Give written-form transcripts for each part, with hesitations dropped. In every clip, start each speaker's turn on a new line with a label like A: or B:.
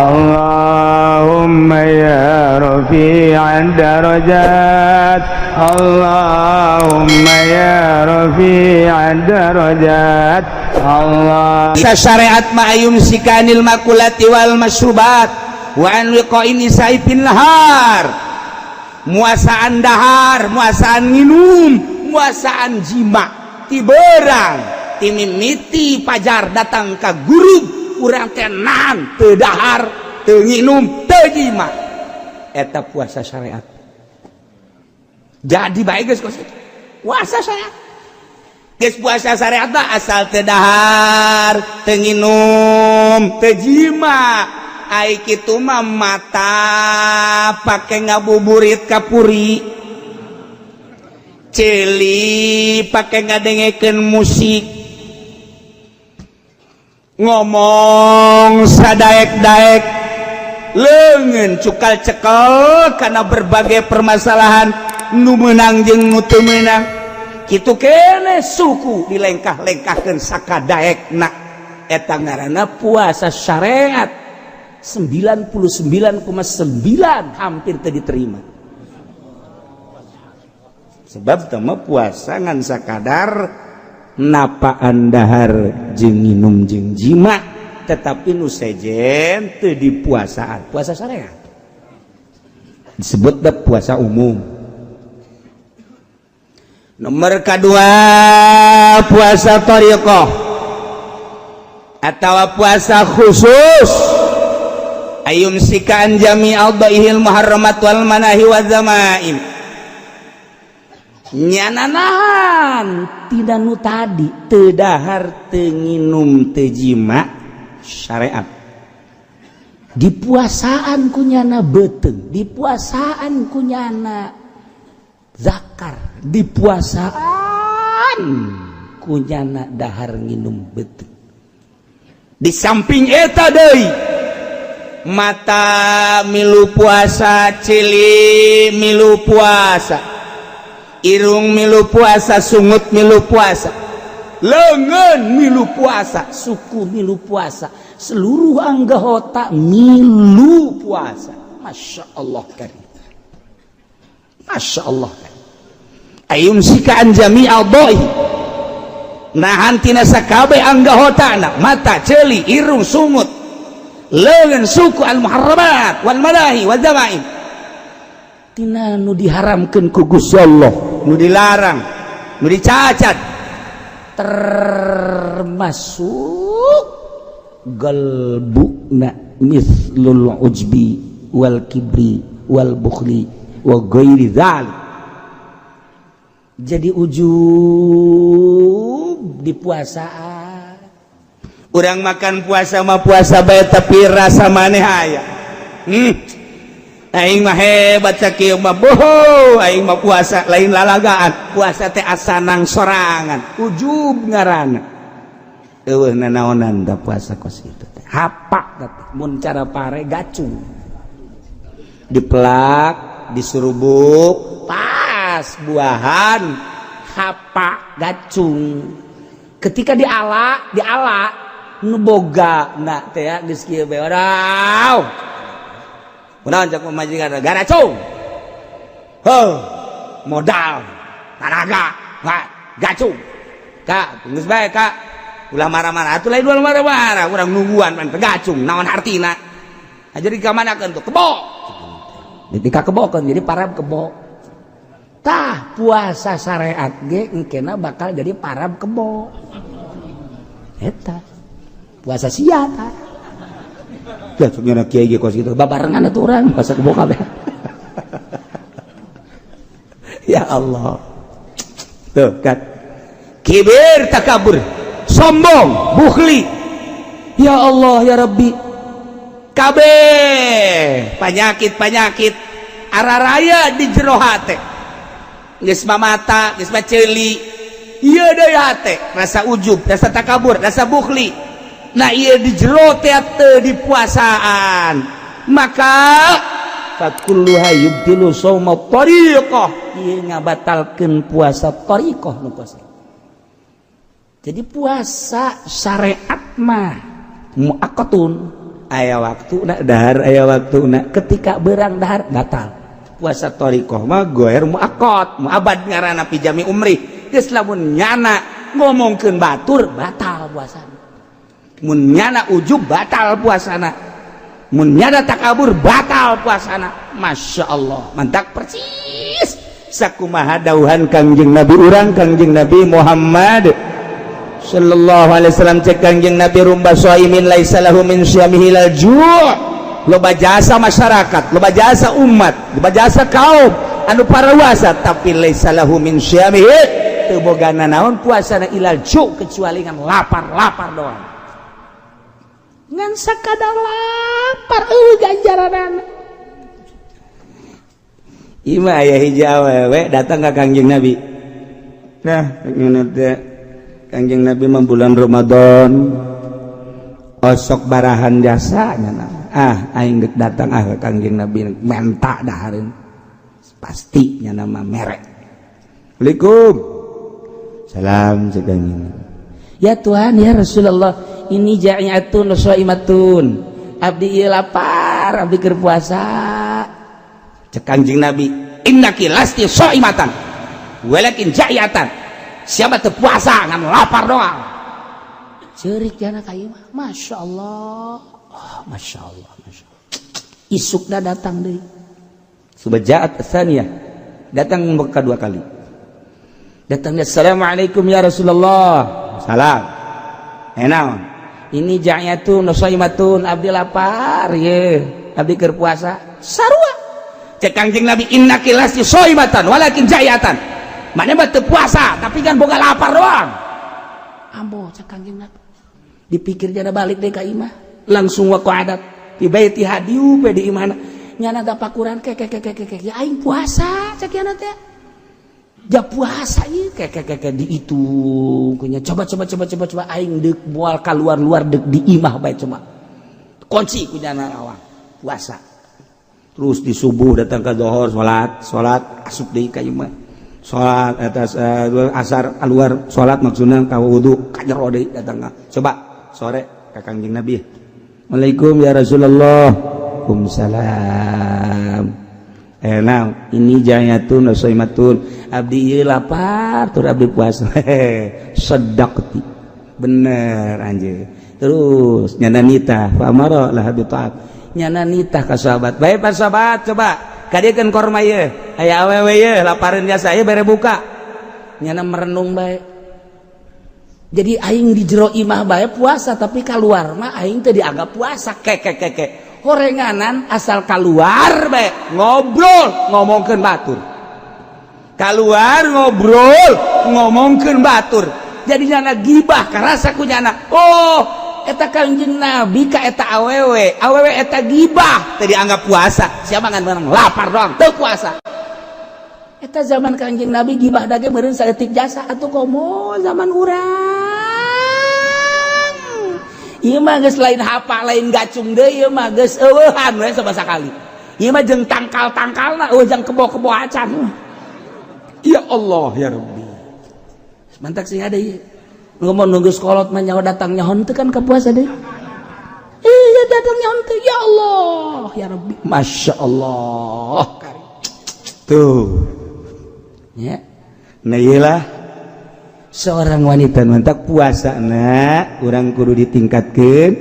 A: اللهم يا رفيع الدرجات، اللهم يا رفيع الدرجات، الله
B: Syariat ma أن يمسك عن المأكولات والمشروبات وعن لقاء النساء في النهار. Muasaan dahar, muasaan minum, muasaan jima ti beurang, ti mimiti pajar datang ka gurub, urang teh nahan, teu dahar, teu nginum, teu jima. Eta puasa syariat. Jadi baik, geus kos puasa syariat. Geus puasa syariat mah asal teu dahar, teu nginum, teu jima. Ai kitu mah mata pake ngabuburit kapuri, ceuli pake ngadengekeun musik, ngomong sadaek-daek, leungeun cukal cekel karena berbagai permasalahan nu meunang jeung nu teu meunang. Kitu kene suku dilengkah-lengkahkeun sakadaekna. Eta ngaranna puasa syariat 99,9 hampir teu diterima, sebab teu puasa ngan sakadar napaan dahar jeung nginum jeung jima, tetapi nu sejen teu dipuasaan. Puasa syariat disebut puasa umum. Nomor kedua, puasa thariqah atau puasa khusus, أن يمسك عن جميع أعضائه المحرمات والمناهي والذمائم. Nyana nahan tina nu tadi, teu dahar, teu nginum, teu jima syariat. Dipuasaan ku nyana beuteung, dipuasaan ku nyana zakar, dipuasaan ku nyana dahar nginum beuteung. Di samping eta deui, mata milu puasa, ceuli milu puasa, irung milu puasa, sungut milu puasa, leungeun milu puasa, suku milu puasa, seluruh anggota milu puasa. Masya Allah karim, Masya Allah karim. أن يمسك عن جميع أعضائه, nahan tina sakabeh anggotana, mata, ceuli, irung, sungut, leungeun, suku, المحرمات والمناهي والذمائم, tina nu diharamkeun ku Gusti Allah, nu dilarang, nu dicacat, termasuk galbuna مثل العجب والكبر والبخل وغير ذلك. Jadi ujub di puasaan. Urang makan puasa mah puasa bae, tapi rasa maneh aya, Aing mah hebat sakieu mah, boho aing mah puasa lain lalagaan, puasa teh asanang sorangan. Ujub ngaranna. Eueuh nanaonan da puasa kos kitu teh, hapak teh mun cara pare, gacung dipelak, disurubuk, pas buahan hapak gacung. Ketika diala diala nu boga na teh geus kieu bae, "Wadaw, kunaon?" Cak pamajikan, "Garacung." Heuh, modal tanaga gacung, "Kak, geus bae, Kak, ulah marah-marah atuh." Lain ulah marah-marah, urang nungguan pan gacung naon hartina. Nah, jadi kamanakeun tuh kebo, ketika kebo kan jadi parab kebo. Tah, puasa syariat ge engkena bakal jadi parab kebo. Eta puasa sia tah. Ya sebenarnya kiai ge kos gitu babarengan atuh urang puasa kebo kabeh. Ya Allah, tuh kan kibir, takabur, sombong, bukhli. Ya Allah ya Rabbi, kabeh penyakit-penyakit araraya di jero hate. Geus mata, geus ceuli, ieu deui hate, rasa ujub, rasa takabur, rasa bukhli. Nah, ieu di jero teh teu dipuasaan, maka فكلها يبطل صوم الطريقة, ieu ngabatalkeun puasa thariqah nu puasa. Jadi puasa syariat mah muaqqatun. Aya waktu nak dahar, aya waktu nak ketika berang dahar batal. Puasa thoriqoh mah goer muaqqat, muabbad ngaranna, fi jami umri. Geus, lamun nyana ngomongkeun batur, batal puasana. Mun nyana ujub, batal puasana. Mun nyana takabur, batal puasana. Masya Allah, mantap. Persis sakumaha dauhan Kangjeng Nabi urang, Kangjeng Nabi Muhammad sallallahu alaihi wasallam. Cek Kangjeng Nabi, "Rubba shaimin laisa lahu min shiyamihi illal ju'." Loba jasa masyarakat, loba jasa umat, loba jasa kaum anu parwasa, tapi laisa lahu min shiyamihi, teu boga naon puasana, illal ju', kecuali ngan lapar-lapar doang, ngan sakadar lapar, eueuh ganjaranana. Ima aya hiji awewe datang ka Kangjeng Nabi. Nah, ngene teh, Kangjeng Nabi mah bulan Ramadan osok barahan jasa nya. Ah, aing geuk datang ah ka Kangjeng Nabi menta dahareun. Pasti nya nama mere. Assalamualaikum. Salam, cek Kangjeng. Ya Tuhan, ya Rasulullah, ini ja'iatun shaimatun. Abdi ieu lapar, abdi keur puasa. Cek Kangjeng Nabi, "Innaki lasti shaimatan walakin ja'iatan." Siapa teu puasa, ngan lapar doang. Ceurik jana ka ieu mah. Masya Allah. Oh, Masya Allah, Masya Allah. Isukna datang deui. Subajaat tsaniyah. Datang kedua kali. Datangnya, "Assalamualaikum ya Rasulullah." Salam. Eh, naon? Ini ja'yatun shaimatun, abdi lapar ye. Abdi keur puasa. Sarua. Cek Kangjeng Nabi, "Innaki lasti shaimatan walakin ja'yatan." Mana mah teu puasa, tapi kan boga lapar doang. Ambo, cek Kangjeng Nabi. Dipikir jana, balik deh ka imah. Langsung waqa'adat fi baitiha, diup di imahna. Nyana tapakuran, ke ke ke ke ke ke, ya aing puasa, cek nyana teh. Ja puasa ieu, ke ke ke ke, dihitung kunya. Coba, coba, coba, coba, coba, aing deuk moal keluar-luar, deuk di imah bae, coba. Kunci ku nyana awang puasa. Terus di subuh datang ke dohor, salat, salat, asup deui ka imah. Salat atas asar keluar salat, maksudna ka wudu, ka jero deui datang. Coba sore ka Kangjeng Nabi. "Assalamualaikum ya Rasulullah." "Waalaikumsalam." Eh, nah, ini jayatun wasaimatun, abdi ieu lapar tur abdi puasa. "Sadaqti, bener anjir." Terus nyana nitah, fa amara laha bi ta'at. Nyana nitah ka sahabat bae, "Pak sahabat, coba kadiekeun korma ieu, aya awewe ieu lapareun jasa ieu, bere buka." Nyana merenung bae. Jadi aing di jero imah bae puasa, tapi keluar mah aing teh dianggap puasa. Ke ke ke ke, horenganan asal keluar bae ngobrol ngomongkeun batur, keluar ngobrol ngomongkeun batur, jadi nyana gibah karasa ku nyana. Oh, eta Kangjeng Nabi ka eta awewe, awewe eta gibah teu dianggap puasa. Siapa ngan menang lapar doang teu puasa. Eta zaman Kangjeng Nabi gibah dage meureun saeutik jasa. Atuh komo zaman urang ieu mah, geus lain hapa, lain gacung deui, ieu mah geus eueuhan we sama sakali. Ieu mah jeung tangkal-tangkalna eueuh, jang kebo-kebo acan. Ya Allah ya Rabbi, mantak sih ada ieu ngomong nunggu sekolot mah nyawa datang nyaho teu kan ka puasa deui. Iya, datang nyaho teu. Ya Allah ya Rabbi, Masya Allah. Tuh ya, nah iyalah seorang wanita. Mantak puasa na urang kudu ditingkatkan,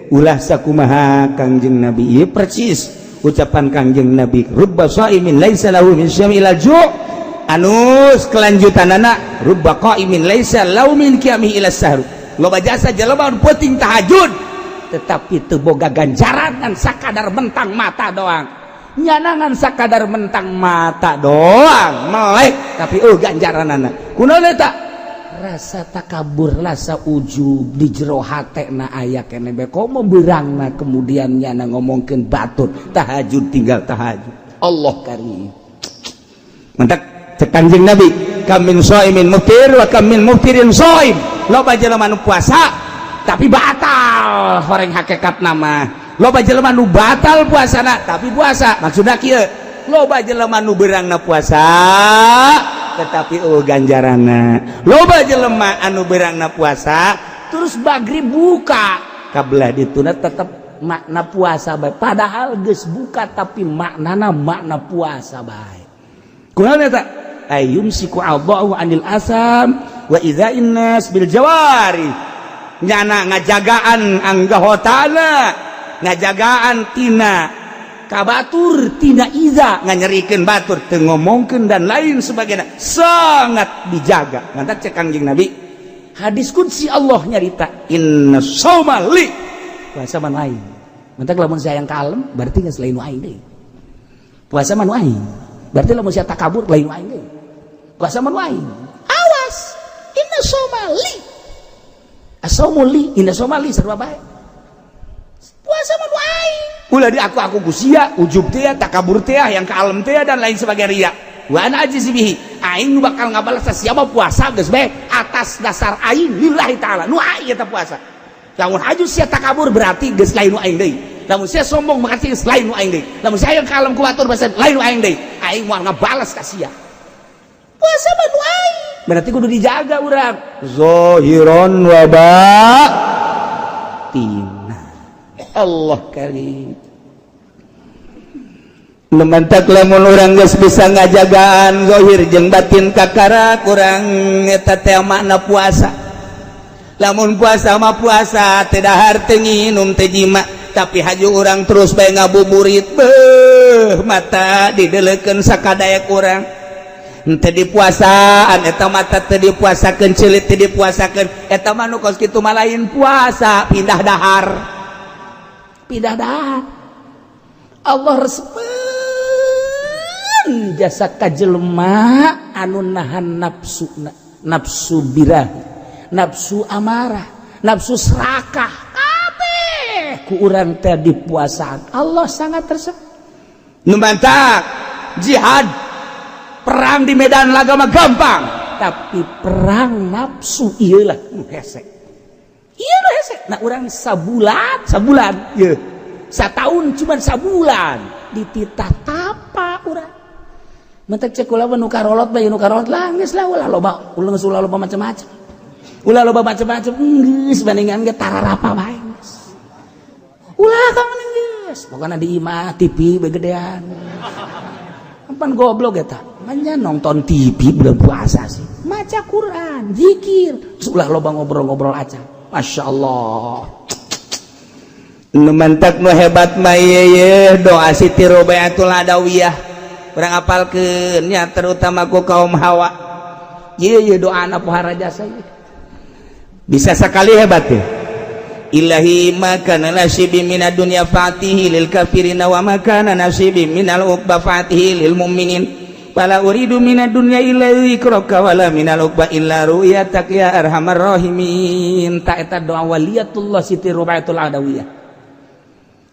B: ulah sakumaha Kangjeng Nabi ieu. Persis ucapan Kangjeng Nabi, "Rubba shaimin laisa lahu min syami ila ju'." Anus kelanjutan anak, "Rubba qaimin laisa lahu min qiyamihi ila sahru." Loba jasa jelema nu penting tahajud, tetapi teu boga ganjaran, ngan sakadar mentang mata doang. Nyanangan sakadar mentang mata doang melek, tapi oh, ganjaran anak kunaon eta? Rasa takabur, rasa ujub di jero hate na aya kene bae. Komo beurangna kemudian nyana ngomongkeun batur, tahajud tinggal tahajud. Allah karim. Mantak cek Kanjeng Nabi, "Kam min shaimin muftir wa kam min muftirin shaim." Loba jelema nu puasa tapi batal horeng hakikat nama, loba jelema nu batal puasana tapi puasa. Maksudna kieu, loba jelema nu beurangna puasa tetapi oh, ganjarana. Loba jelema anu beurangna puasa, terus bagrib buka kabelah dituna, tetap Makna puasa bae, padahal geus buka, tapi maknana makna puasa bae. Kunaon eta? Ayumsiku a'dha'ahu anil atsam wa idza'in nas bil jawari. Nyana ngajagaan anggahotana, ngajagaan tina kabatur, tina iza, nganyerikeun batur, teu ngomongkeun dan lain sebagainya, sangat dijaga. Mantak cek Kangjeng Nabi, hadis qudsi, Allah nyarita, inna shauma li, puasa mah lain. Mantak lamun saya yang kalem berarti geus lain aing deui. Puasa mah aing. Berarti lamun saya takabur, lain aing deui. Puasa mah aing. Awas, inna shauma li, asaumu li, inna shauma li, sarua bae. Puasa mah aing, ulah di aku aku ku sia, ujub teh, takabur teh, yang kalem teh, dan lain sebagainya, ria. Wa ana ajzi bihi, aing nu bakal ngabalas siapa. Puasa geus bae atas dasar aing, lillahi taala, nu aing eta puasa. Lamun aju sia takabur, berarti geus lain nu aing deui. Lamun sia sombong, berarti geus lain nu aing deui. Lamun sia yang kalem ku batur, berarti lain nu aing deui. Aing moal ngabalas ka sia. Puasa mah nu aing, berarti kudu dijaga urang zahiron wa batina. Allah karim.
A: Mantak lamun urang geus bisa ngajagaan zahir jeung batin, kakara kurang eta teh makna puasa. Lamun puasa mah puasa teu dahar, teu nginum, teu jima, tapi haju urang terus bae ngabuburit, beuh, mata didelekeun sakadaek urang. Henteu dipuasaan eta mata, teu dipuasakeun ceulit, teu dipuasakeun eta mah. Nu kos kitu mah lain puasa, pindah dahar,
B: Pindah dahar. Allah resepeun jasa ka jelema anu nahan nafsu, nafsu birahi, nafsu amarah, nafsu serakah, kabeh ku urang teh dipuasaan. Allah sangat resep.
A: Nu mantak jihad, perang di medan laga mah gampang.
B: Tapi perang nafsu iyalah nu hese, iya nu hese. Nah, urang sabulan, sabulan ieu, satahun cuman sabulan dititah tapa urang. Mentek cek kula mah, nu karolot bae, nu karolot lah geus lah, ulah loba, ulah geus, ulah loba macam-macam, ulah loba macam-macam, geus bandingan ge tararapa bae geus. Ulah ka geus, pokona di imah TV begedean. Pan goblok eta manya, nonton TV bulan puasa sih. Maca Quran, zikir, terus ulah loba ngobrol-ngobrol aja. Masya Allah.
A: Nu mantak nu hebat mah ye doa Siti Robiatul Adawiyah. Urang apalkeun nya, terutama ku kaum hawa.
B: Ye ye doa anak pohara jasa ye.
A: Bisa sekali hebat ya. Ilahi ma kana nasibi minad dunya fa'tihi lil kafirina wa ma kana nasibi minal uqba fa'tihi lil mu'minin, fala uridu minad dunya illa dzikraka wala minal uqba illa ru'yatak ya arhamar rahimin.
B: Tak eta doa waliyatullah Siti Robiatul Adawiyah.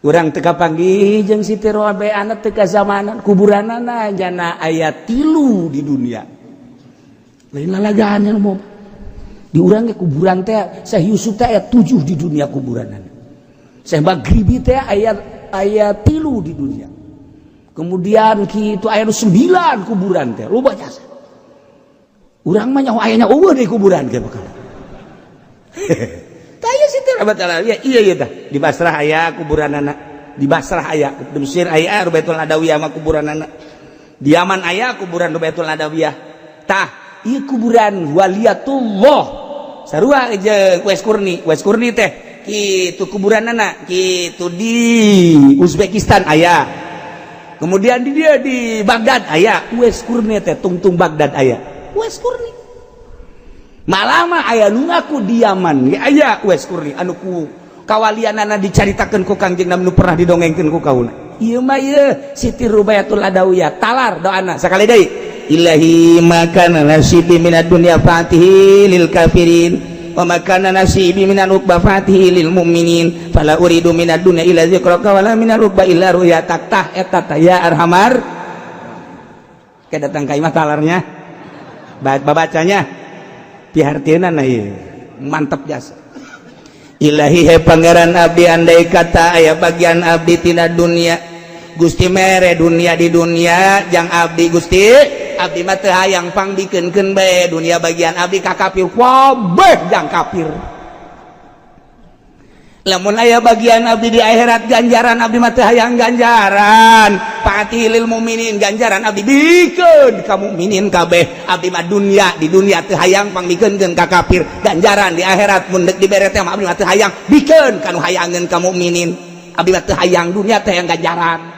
B: Urang teu kapanggih jeung Siti Robiah teu kazamanan. Kuburanana jana aya 3 di dunia, lain lalagaan yang mau di urang ge. Kuburan teh Syekh Yusuf teh aya 7 di dunia kuburanana. Syekh Maghribi teh aya aya 3 di dunia. Kemudian kitu aya nu 9 kuburan teh loba jasa. Urang mah nyaho ayanya eueuh di kuburan ge bakal.
A: Tah, ieu Siti Robiatul Adawiyah, iya iya tah di Basrah aya kuburanana, di Basrah aya, di Mesir aya Robiatul Adawiyah mah kuburanana, di Yaman aya kuburan Robiatul Adawiyah. Tah,
B: ieu kuburan waliyatullah
A: sarua jeung Uwais Qurni. Uwais Qurni teh kitu kuburanana kitu, di Uzbekistan aya, kemudian di dia di Baghdad aya.
B: Uwais Qurni teh tungtung Baghdad aya Uwais Qurni.
A: Malah mah aya nu ngaku di Yaman ge aya Uwais Qurni, anu ku kawalianana dicaritakeun ku Kangjeng Nabi, nu pernah didongengkeun ku kaula.
B: Ieu mah ieu Siti Rubayatul Adawiyah, talar doana.
A: Sakali deui, ilahi ma kana nasibi minad dunya fa'tihi lil kafirin wa ma kana nasibi minal uqba fa'tihi lil mu'minin, fala uridu minad dunya illa dzikraka wala minal uqba illa ru'yatak. Tah eta tah, ya arhamar. Ke datang ka imah talarnya, babacanya pihartieuna ieu
B: Mantap jasa.
A: Ilahi, he Pangeran abdi, andai kata aya bagian abdi tina dunia, Gusti mere dunia di dunia jang abdi, Gusti, abdi mah teu hayang, pangbikeunkeun bae dunia bagian abdi ka kafir, kabeh jang kafir. Lamun aya bagian abdi di akhirat ganjaran, abdi mah teu hayang ganjaran. Fa'atihi lil mukminin, ganjaran abdi bikeun ka mukminin kabeh. Abdi mah dunia, di dunia teu hayang, pangmikeunkeun ka kafir. Ganjaran di akhirat mun deuk dibere teh mah abdi mah teu hayang, bikeun ka nu hayangeun ka mukminin. Abdi mah teu hayang dunia, teu hayang ganjaran.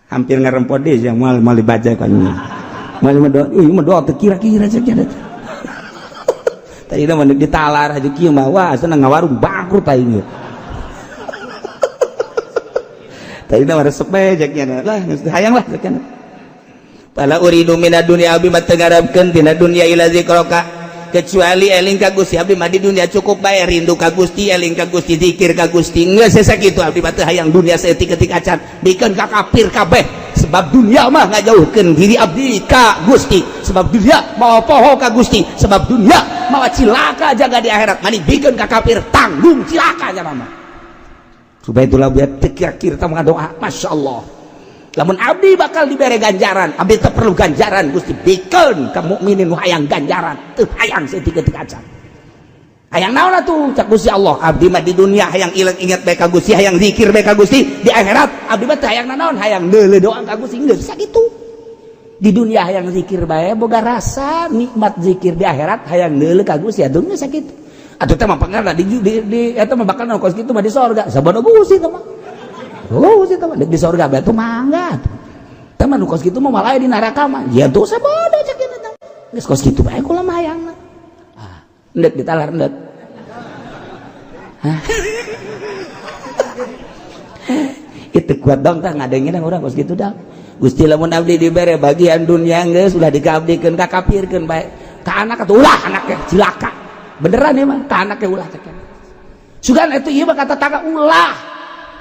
A: Hampir ngarempot deh yang mal mal dibaca kan. Mal mah doa, ih mah doa teu kira-kira cek. Tadi mah ditalar aja kieu mah, wah senang ngawarung bangkrut aing. Tadi mah resep bae cek nya lah, geus hayang lah cek nya. Fala uridu minad dunya, abdi mah teu ngarepkeun tina dunya, illa zikraka, kecuali eling ka Gusti. Abdi mah di dunia cukup bae rindu ka Gusti, eling ka Gusti, zikir ka Gusti, geus sakitu. Abdi mah teu hayang dunia saeutik-eutik acan, bikeun ka kafir kabeh, sebab dunia mah ngajauhkeun diri abdi ka Gusti, sebab dunia mawa poho ka Gusti, sebab dunia mawa cilaka jaga di akhirat. Mani bikeun ka kafir, tanggung cilaka nya mah. Supaya itulah biar teu kira-kira tah doa. Masya Allah, lamun abdi bakal dibere ganjaran, abdi teu perlu ganjaran Gusti, bikeun ka mukminin nu hayang ganjaran, teu hayang saeutik-eutik acan. Hayang naon atuh? Cak Gusti Allah, abdi mah di dunia hayang ilang ingat bae ka Gusti, hayang zikir bae ka Gusti. Di akhirat abdi mah teu hayang nanaon, hayang deuleu doang ka Gusti, geus sakitu. Di dunia hayang zikir bae, boga rasa nikmat zikir. Di akhirat hayang deuleu ka Gusti, atuh geus sakitu. Atuh teh mah pangarna di eta mah bakal kos kitu mah di sorga. Sabodo Gusti teh mah. Oh, Gusti teh mah di sorga bae tuh mangga. Teh mah nu kos kitu mah malah di neraka mah. Ya dosa bodoh cek ieu teh. Geus kos kitu bae kula mah hayangna. Ah, endek ditalar endek. Hah? Itu kuat dong tah ngadengin urang kos kitu dah. Gusti, lamun abdi dibere bagian dunia geus ulah dikaabdikeun ka kafirkeun bae. Ka anak atuh ulah, anaknya cilaka. Beneran ya mah, ka anaknya ulah cek. Sugan itu ieu mah kata tangga ulah.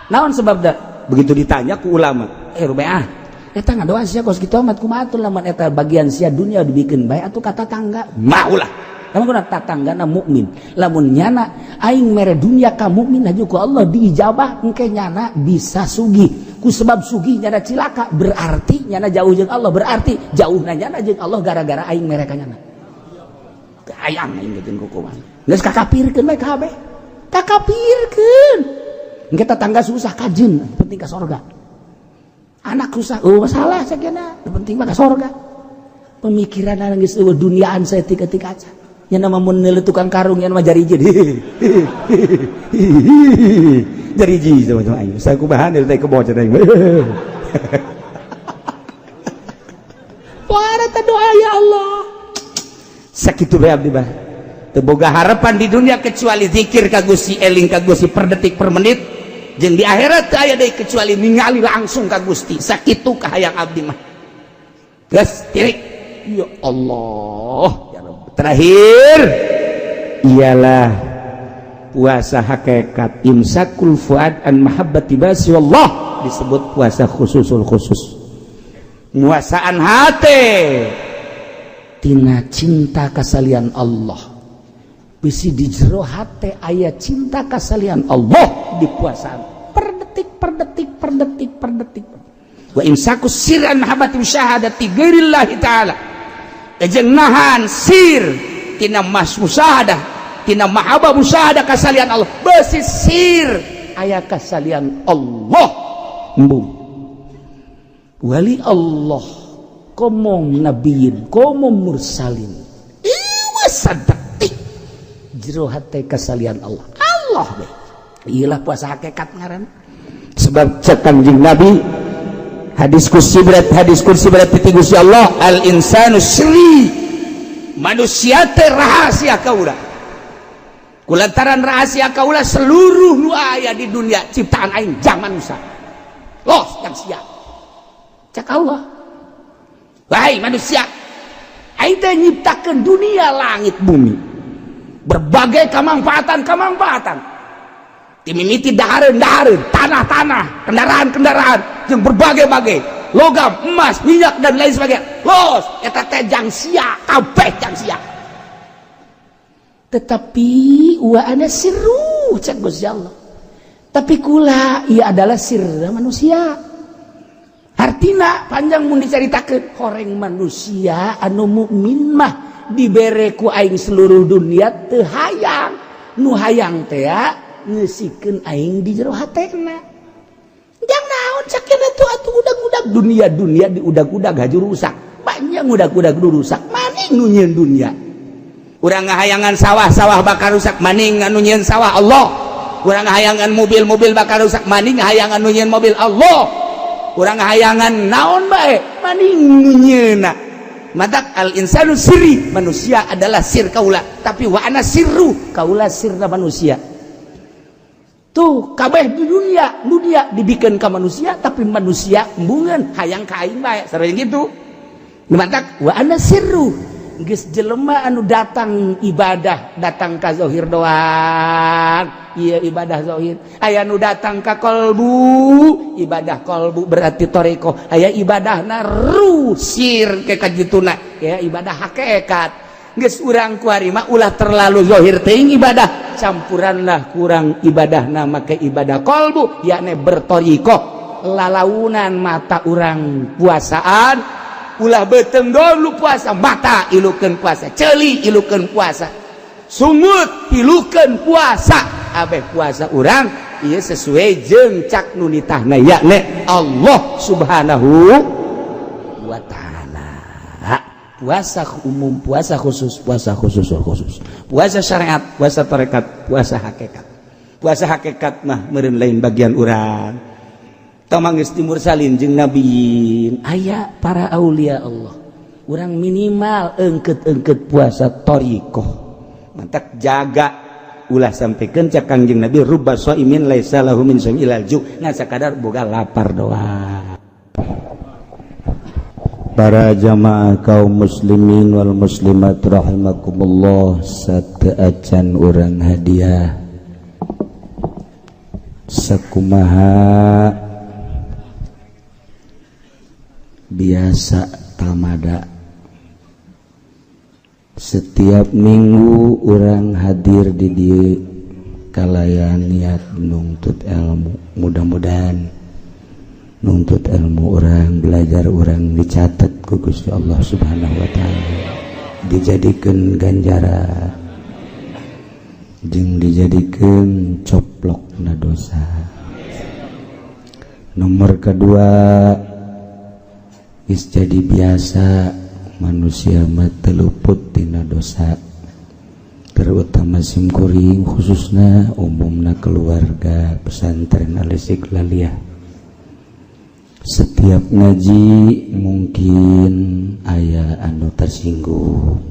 A: Naon sebabna? Begitu ditanya ku ulama, eh rubeah, eta ngadoa sia kos kitu amat, kumaha atuh lamun eta bagian sia dunia dibikeun bae atuh kata tangga? Mah ulah. Lamun kuna tatanggana mukmin. Lamun nyana aing mere dunia ka mukmin aju ku Allah diijabah, engke nyana bisa sugih. Ku sebab sugih nyana cilaka, berarti nyana jauh jeung Allah, berarti jauhna nyana jeung Allah gara-gara aing mere ka nyana. Hayang aing jeung kukuman. Geus kakapirkeun bae kabeh. Kakapirkeun. Engke tetangga susah kajeun, penting ka sorga. Anak susah, oh masalah sakiana, penting mah ka sorga. Pemikiran geus eueuh duniaan saeutik-eutik aja. Nya nama mun neuleuh tukang karung nya mah jariji. Jariji sama sama aing. Saya kubahan teh kebo cenah aing. Para doa ya Allah. Sakitu bae abdi mah. Teu boga harapan di dunia kecuali zikir ka Gusti, eling ka Gusti per detik per menit. Jeung di akhirat teu aya deui kecuali ningali langsung ka Gusti. Sakitu kahayang abdi mah. Geus tirik. Ya Allah. Ya Rabb. Terakhir ialah puasa hakikat, imsakul fuad an mahabbati basi wallah, disebut puasa khususul khusus. Muasaan hati tina cinta kasalian Allah. Bisi di jero hate aya cinta kasalian Allah, dipuasaan per detik per detik per detik per detik. Wa imsaku sir an mahabbati musyahadati ghairillahi ta'ala, jeung nahan sir tina mas musyahadah, tina mahabbah musyahadah kasalian Allah. Besi sir aya kasalian Allah, embung wali Allah, komo nabiyin, komo mursalin, iwa sadetik jero hate kasalian Allah, Allah be. Iyalah puasa hakikat ngaran. Sebab cek Kanjeng Nabi, hadis kursi berat, hadis kursi berat ti Gusti Allah, al insanu sri, manusia teh rahasia kaula. Kulantaran rahasia kaula, seluruh nu aya di dunia ciptaan aing jang manusia, los yang sia. Cek Allah, wahai manusia, aing teh nyiptakeun dunia, langit, bumi, berbagai kemanfaatan-kemanfaatan, timimiti dahareun dahareun, tanah-tanah, kendaraan-kendaraan, yang berbagai-bagai logam, emas, minyak, dan lain sebagainya, los eta teh jang sia kabeh, jang sia. Tetapi wa ana sirru, cek Gusti Allah, tapi kula ia adalah sirra manusia. Artina panjang mun dicaritakeun. Horeng manusia anu mukmin mah dibere ku aing seluruh dunia teu hayang.
B: Nu hayang teh ngeusikeun aing di jero hatena. Jang naon sakena tuh atuh udag-udag dunia dunia diudag-udag haju rusak. Banyak udag-udag rusak. Maning nu nyieun dunia.
A: Urang ngahayangan sawah-sawah bakal rusak, maning anu nyieun sawah Allah. Urang ngahayangan mobil-mobil bakal rusak, maning ngahayangan nu nyieun mobil Allah. Urang ngahayangan naon bae, maning nu nyieunna. Matak al insanu sirri, manusia adalah sir kaula, tapi wa ana sirru,
B: kaula sirna manusia. Tuh kabeh di dunia, dunia dibikin ke manusia, tapi manusia embungeun hayang ka aing bae,
A: sareng gitu.
B: Matak wa ana sirru. Geus jelema anu datang ibadah, datang ka zahir doang. Iya ibadah zahir. Aya nu datang ka kolbu, ibadah kolbu berarti toreko. Aya ibadahna ruh sir ke kajituna, ya ibadah hakikat.
A: Geus urang kuari mah ulah terlalu zahir teuing ibadah,
B: campuranlah kurang ibadahna make ibadah kolbu, yakni bertorikoh. Lalaunan mata urang puasaan,
A: ulah beuteung dulu puasa, mata ilukeun puasa, ceuli ilukeun puasa, sungut ilukeun puasa, abeh puasa urang ieu sesuai jeung cak nu nitahna yakni Allah Subhanahu
B: wa taala. Puasa umum, puasa khusus, puasa khusus khusus,
A: puasa syariat, puasa tarekat, puasa hakikat. Puasa hakikat mah meureun lain bagian urang. Tamang geus mursalin jeung nabiin,
B: aya para aulia Allah. Urang minimal engket-engket puasa thoriqoh.
A: Mantak jaga ulah sampaikan cak Kangjeng Nabi rubba shaimin laisa lahu min shaim ilal ju, ngan sakadar boga lapar doang.
C: Para jamaah kaum muslimin wal muslimat rahimakumullah, sateuacan urang hadiah sakumaha biasa tamada setiap minggu urang hadir di dieu kalayan niat nuntut ilmu. Mudah-mudahan nuntut ilmu urang, belajar urang dicatat ku Gusti Allah Subhanahu wa taala, dijadikan ganjaran jeung dijadikan coplok na dosa. Nomor kedua, geus jadi biasa manusia mah teu luput tina dosa, terutama simkuring khususnya umumna keluarga pesantren Al-Istiqlaliyah. Setiap ngaji mungkin aya anu tersinggung,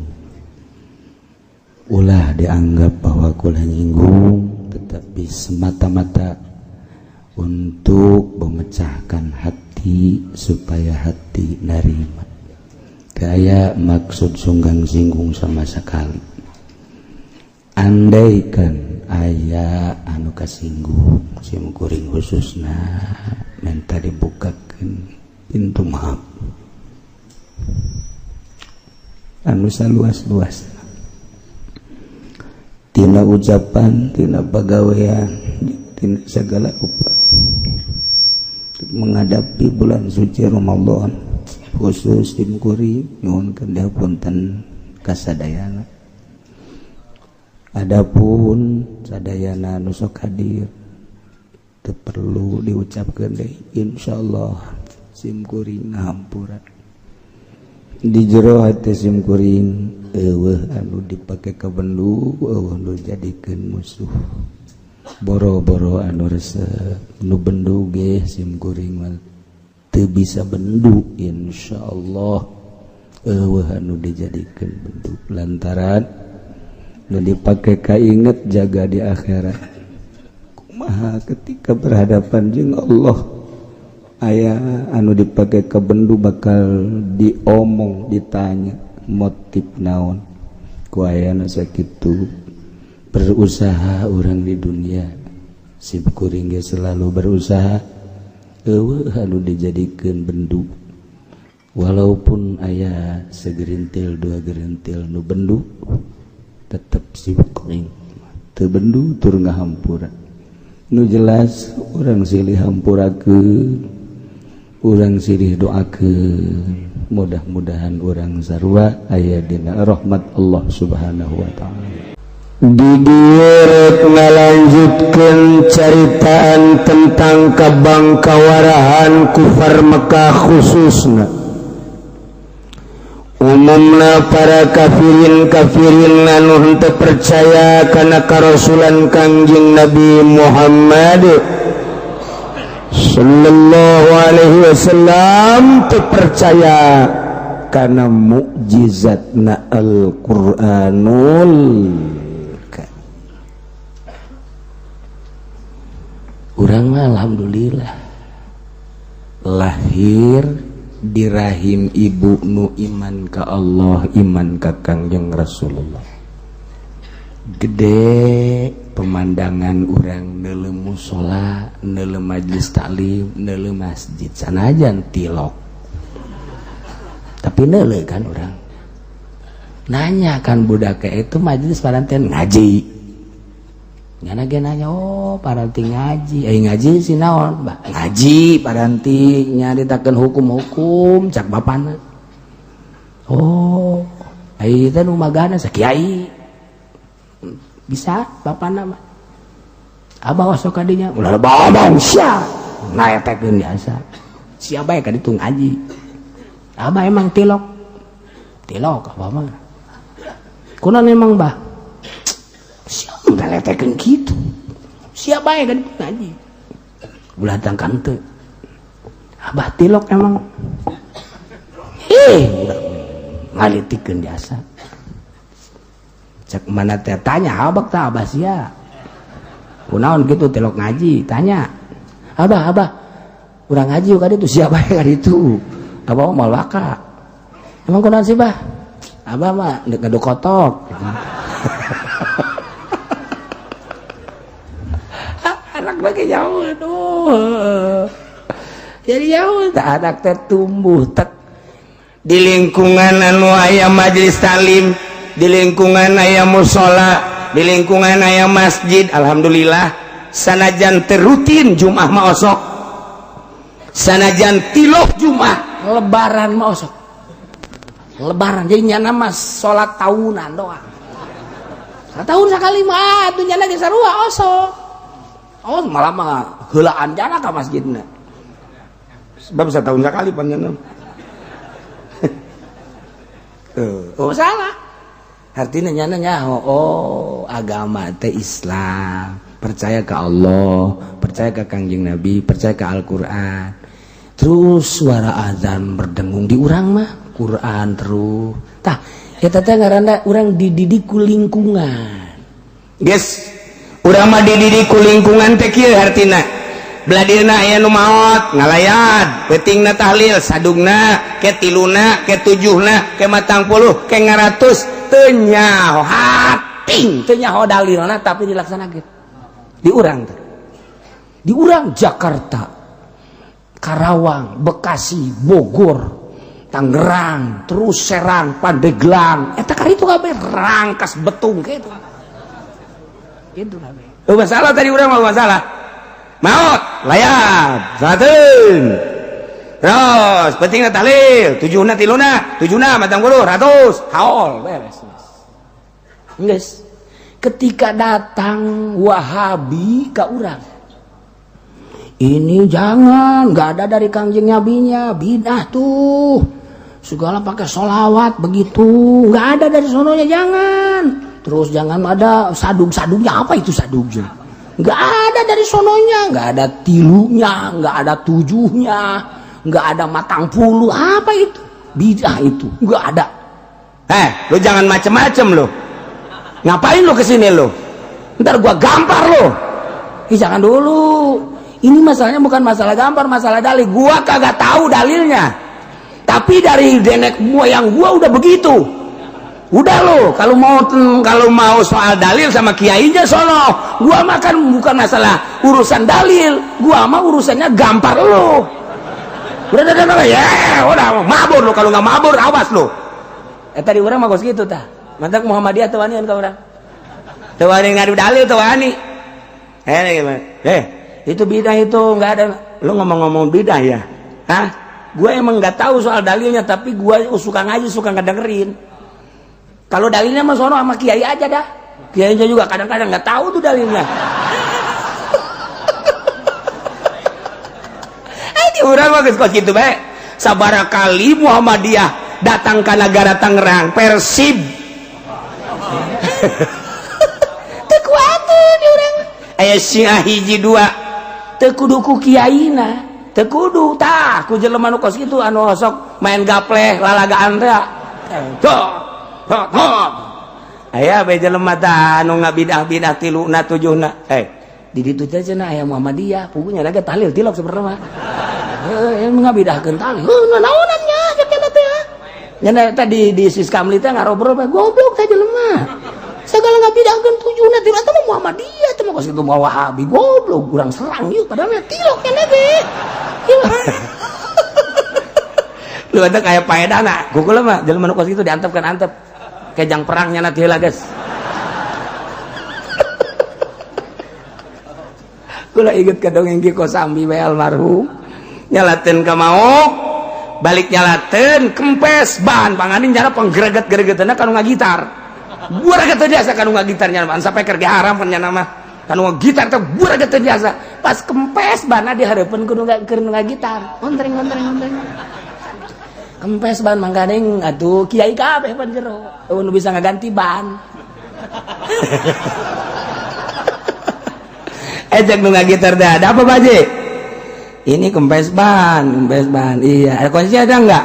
C: ulah dianggap bahwa kula nyinggung, tetapi semata-mata untuk memecahkan hati supaya hati narima. Gaya maksud sunggang singgung sama sekali. Andaikan aya anu kasinggung, sim kuring khususna minta dibukakan pintu maaf anu saluas-luas, tina ucapan, tina pagawean, tina segala rupa. Menghadapi bulan suci Ramadan khusus sim kuring nyuhunkeun dihapunten kasadayana. Adapun sadayana nu sok hadir teu perlu diucapkeun deui, insyaallah sim kuring ngahampura. Di jero hati sim kuring eueuh anu dipake kabendu, eueuh nu jadikeun musuh, boro-boro anu resep nu bendu ge sim kuring mah teu bisa bendu, insyaallah eueuh anu dijadikeun bendu lantaran nu dipake kainget jaga di akhirat. Kumaha ketika berhadapan jeung Allah aya anu dipake kabendu bakal diomong, ditanya motif naon ku ayana sakitu. Berusaha orang di dunia, sim kuring ge selalu berusaha eueuh anu dijadikeun bendu, walaupun aya segerintil dua gerintil nu bendu, tetep sim kuring teu bendu tur ngahampura. Nu jelas urang silih hampurakeun, urang silih doakeun, mudah-mudahan urang sarua aya dina rahmat Allah Subhanahu wa taala. Di dieu rek ngalanjutkeun caritaan tentang kabangkawarahan kufar Mekah, khususna umumna para kafirin kafirin anu henteu percaya kana karasulan Kangjeng Nabi Muhammad sallallahu alaihi wasallam, teu percaya kana mukjizatna Al-Qur'anul Karim.
B: Urang mah alhamdulillah lahir di rahim ibu nu iman ka Allah, iman ka Kangjeng Rasulullah. Gede pemandangan urang neuleu musola, neuleu majlis taklim, neuleu masjid, sanajan tilok tapi neuleu kan. Urang nanya kan budak itu, majelis paranti ngaji. Ngana ge nanya, "Oh, paranti ngaji, eh, ngaji si naon, Bah?" "Ngaji paranti nyaritakeun hukum-hukum," cak bapana. "Oh, ai teh nu magana sa kiai bisa bapana mah." "Abah osok ka dinya ulah babang sia." Naetekeun biasa siapa ya ka ditu ngaji. "Abah emang tilok?" "Tilok abah mah." "Kunaon emang, Bah?" Siapa udah letekeun kitu? Siapa ya kan ngaji? Ulah tangkan teu. "Abah tilok emang." Eh, ngalitikeun jasa. Cek mana teh tanya abah tah, "Abah sia. Kunaon gitu tilok ngaji?" Tanya. "Abah, abah. Urang ngaji ka ditu, siapa ya ka ditu?" "Abah mah waka." "Emang kunaon sih, Bah?" "Abah mah ngadu kotok." Anak lagi jauh, aduh, jadi jauh tak anak teh tumbuh tek
A: Di lingkungan anu aya majelis taklim, di lingkungan aya musola, di lingkungan aya masjid, alhamdulillah sanajan teu rutin Jumat mah osok, sanajan tilok Jumat.
B: Lebaran mah osok, lebaran jadi nyana mah salat tahunan doang, setahun sekali mah atuh nyana geus sarua osok. Oh, malah mah heulaan jana ka masjidna.
A: Sebab setahun sekali panjenengan.
B: Oh, salah. Artinya nyana nyaho, oh, agama teh Islam, percaya ke Allah, percaya ke Kangjeng Nabi, percaya ke Al-Qur'an. Terus suara azan berdengung di urang mah Quran terus. Tah, eta teh ngaranna urang dididik ku lingkungan.
A: Geus, urang mah dididik ku lingkungan teh kieu hartina. Beladirna aya nu maot ngalayat, peutingna tahlil, sadugna ke tiluna ke tujuhna ke 40 ke ngaratus, teu nyaho hating.
B: Teu nyaho dalilna tapi dilaksanakeun. Di urang teh. Di urang Jakarta, Karawang, Bekasi, Bogor, Tangerang, terus Serang, Pandeglang, eta kari itu kabeh Rangkas Betung gitu. Gitu kabeh.
A: Oh, masalah tadi urang mah masalah. Maot, layat, salateun. Terus, pentingna tahlil, tujuhna tiluna, tujuhna 40, ratus, haul,
B: beres. Geus. Ketika datang Wahabi ke urang, ini jangan, nggak ada dari Kangjeng Nabinya, bidah tuh. Segala pakai solawat begitu, nggak ada dari sononya, jangan. Terus jangan ada sadung-sadungnya, apa itu sadungnya? Nggak ada dari sononya, nggak ada tilunya, nggak ada tujuhnya, nggak ada 40, apa itu? Bidah itu, nggak ada.
A: Eh, lu jangan macem-macem lu. Ngapain lu kesini lu? Ntar gua gampar lu.
B: Ih, jangan dulu. Ini masalahnya bukan masalah gampar, masalah dalil.
A: Gua kagak tahu dalilnya. Tapi dari nenek moyang gua udah begitu. Udah lo, kalau mau soal dalil sama kiainya sono. Gua makan bukan masalah urusan dalil, gua mah urusannya gampar lo. Udah, ya, udah mabur lo. Kalau nggak mabur, awas lo.
B: Eh, tadi urang mah kos gitu tah. Mantak Muhammadiyah teu wanian ka urang.
A: Teu wani ngadu dalil, teu wani. Eh, gimana? Eh,
B: itu bidah itu nggak ada.
A: Lu ngomong-ngomong bidah ya? Hah?
B: Gue emang nggak tahu soal dalilnya, tapi gue suka ngaji, suka ngedengerin. Kalau dalilnya mah sono sama kiai aja dah. Kiainya juga kadang-kadang nggak tahu tuh dalilnya. Di urang mah geus kos kitu bae. Sabaraha kali Muhammadiyah datang ka negara Tangerang, Persib. Teu kuateun di urang. Aya Syiah hiji dua, teu kudu ku kiaina, teu kudu tah ku jelema nu kos kitu anu sok main gapleh lalagaan teh. Aya bae jelema tah anu ngabidah-bidah tiluna tujuhna. Di ditu teh cenah aya Muhammadiyah, pugunya ge tahlil tilok sebenarnya mah. Heuh, ngabidahkeun tahlil. Heuh, naonan nya cenah teh. Nya eta di Siskamli teh ngarobrol bae goblok teh jelema. Segala ngabidahkeun tujuhna tilok eta mah Muhammadiyah teh mah kos kitu mah Wahabi goblok urang serang yeuh padahal mah tilok nya ge. Lu eta kaya paedana, kukula mah jelema nu kos kitu diantepkeun antep. Kejang perangnya nanti heula geus. Kula inget ka dongeng Ki Kosambi bae almarhum. Nyalateun ka maok, balik nyalateun kempes ban panganing jara panggreget-gregeteuna ka nu ngagitar. Buaraget teu biasa ka nu ngagitar nya sampai keur ge haram pan nya mah. Ka nu ngagitar teh buaraget teu biasa. Pas kempes banna di hareupeun ku nu ngagitar. Ontreng ontreng ontreng. Kempes ban mangkaning atuh kiai kabeh pan jero. Eueuh nu bisa ngaganti ban. Ejek nu ngagitar teh ada apa Pak? Ini kempes ban, kempes ban. Iya, ada kunci ada enggak?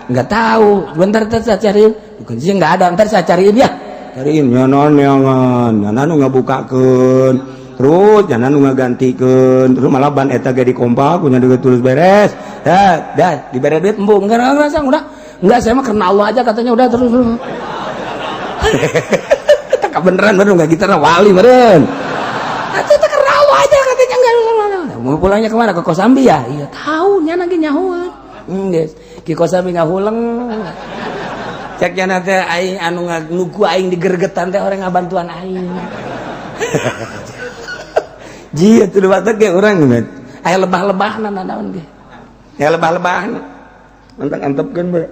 B: Enggak tahu. Bentar saya cariin. Kuncinya enggak ada, ntar saya cariin ya.
C: Cariin nyanon neangan, nyanon nu ngabukakeun. Terus nyanon nu ngagantikeun, terus malah ban eta ge dikompak, kunya duit terus beres.
B: Dah, dah, dibere duit embung. Enggak, udah. Enggak, saya mah karena Allah aja katanya udah terus.
C: Tak beneran bener enggak gitar wali meureun.
B: Atuh teh karena Allah aja katanya enggak. Mau pulangnya kemana? Ke Kosambi ya? Iya, tahu nya lagi nyahueun. Geus. Ki Kosambi ngahuleng. Cek nya teh aing anu nuku aing digergetan teh orang ngabantuan aing.
C: Ji atuh batak ge urang geus.
B: Aya lebah-lebahna nanaon ge.
C: Ya lebah-lebahna. Mantap antepkeun bae.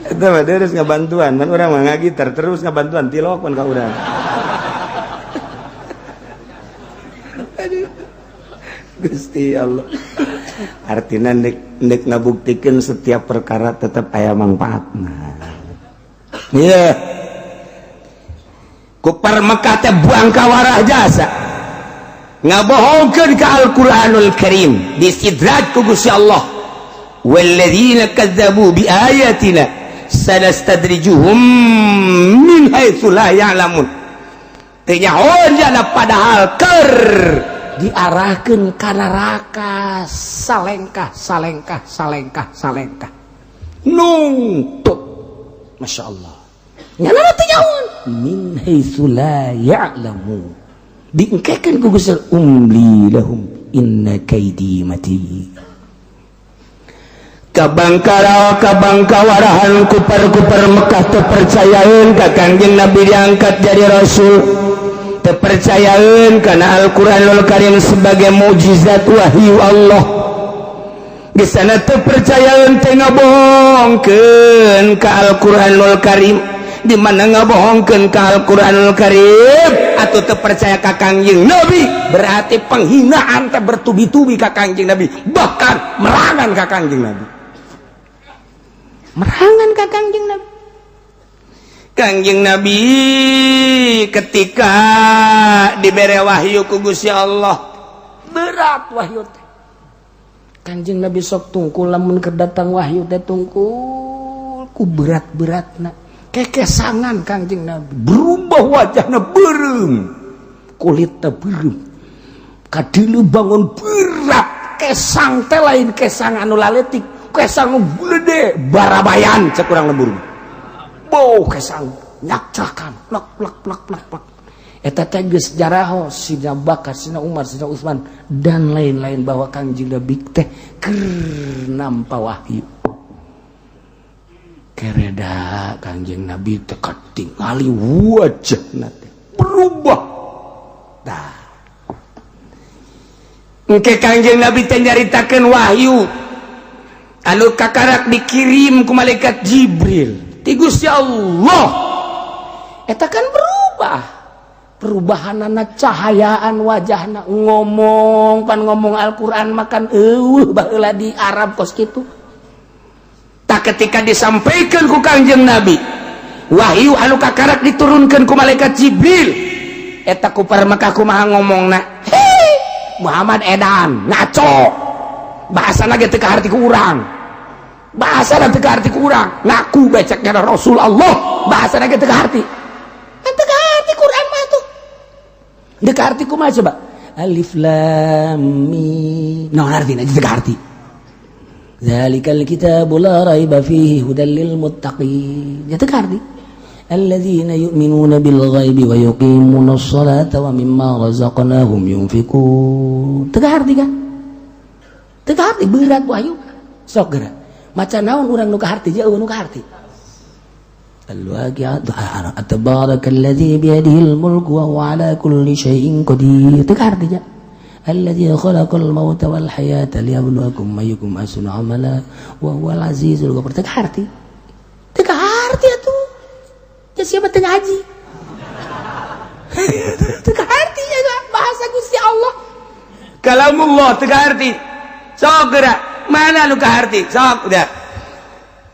C: Itu mah terus ngabantuan, man urang mah ngagitar terus ngabantuan tilok pan ka urang. Aduh. Gusti Allah. Artina nek ngabuktikeun setiap perkara tetep aya mangfaatna. Iya.
A: Kupar Mekah teh buang kawarah jasa. Ngabohongkeun ka Al-Qur'anul Karim, disidraj ku Gusti Allah. Walladzina kadzdzabu biayatina sanastadrijuhum min haitsu la ya'lamun. Teu nyahoan jana padahal keur
B: diarahkeun ka neraka salengkah salengkah salengkah salengkah nungtut. Masya Allah. Nyana teu nyahoan min haitsu la ya'lamun. Diengkekeun ku Gusti umli lahum inna kaidi matin.
A: Kabangkara kabangkawarahan kupar-kupar Mekah terpercayaeun ka Kangjeng Nabi diangkat jadi rasul, terpercayaeun kana Al-Qur'anul Karim sebagai mukjizat wahyu Allah. Di sana terpercayaeun teh ngabohongkeun ka Al-Qur'anul Karim. Di mana ngabohongkeun ka Al-Qur'anul Karim atau terpercaya ka Kangjeng Nabi, berarti penghinaan teh bertubi-tubi ka Kangjeng Nabi, bahkan merangan ka Kangjeng Nabi.
B: Merangan ka Kangjeng Nabi.
A: Kangjeng Nabi ketika dibere wahyu ku Gusti Allah,
B: berat wahyu teh. Kangjeng Nabi sok tungkul lamun keur datang wahyu teh tungkul ku berat-beratna. Kekesangan Kangjeng Nabi
C: berubah wajahna beureum,
B: kulitna beureum. Kadilu bangun berat, kesang teh lain kesang anu laletik. Kesang gede
C: barabayan cek urang lembur.
B: Bau kesang nyakcakan plak plak plak plak plak. Eta teh geus jaraho Sidna Bakar, Sidna Umar, Sidna Utsman dan lain-lain bahwa Kangjeng Nabi teh keur nampa wahyu. Kereda Kangjeng Nabi teh katingali
C: wajahna teh berubah.
B: Tah.
A: Engke Kangjeng Nabi teh nyaritakeun wahyu. Anu kakarak dikirim ku malaikat Jibril ti Gusti Allah, eta kan berubah perubahan anak, cahayaan wajahna, ngomong pan ngomong Al-Quran makan eueuh baheula di Arab kos kitu. Tak ketika disampaikan ku Kangjeng Nabi wahyu anu kakarak diturunkan ku malaikat Jibril, eta kufar Mekah kumaha ngomongna? "Hei, Muhammad edan, ngaco, bahasa lagi teu kaharti ku urang, bahasa teu kaharti ku urang, ngaku beceknya Rasul Allah, bahasa lagi teu kaharti." Kan teu kaharti Quran mah tuh. Teu kaharti kumaha coba? Alif lam mim, naon artina? Teu kaharti. Dzalikal kitabu la raiba fihi hudal lil muttaqin, ya teu kaharti. Alladzina yu'minuna bil ghaibi wa yuqimuna sholata wa mimma razaqnahum yunfikun. Teu kaharti kan? Teu kaharti, berat wahyu. Sok geura. Maca naon urang nu kaharti jeung nu kaharti? Al-Waqi'ah, tabarakalladzi biyadihil mulku wa huwa ala kulli syai'in qadir. Teu kaharti nya. Alladzi khalaqal mauta wal hayata liyabluwakum ayyukum ahsanu amala wa huwal azizul ghafur. Teu kaharti. Teu kaharti atuh. Ya siapa teu ngaji? Teu kaharti ya bahasa Gusti Allah. Kalamullah teu kaharti. Sok geura, mana nu kaharti? Sok udah.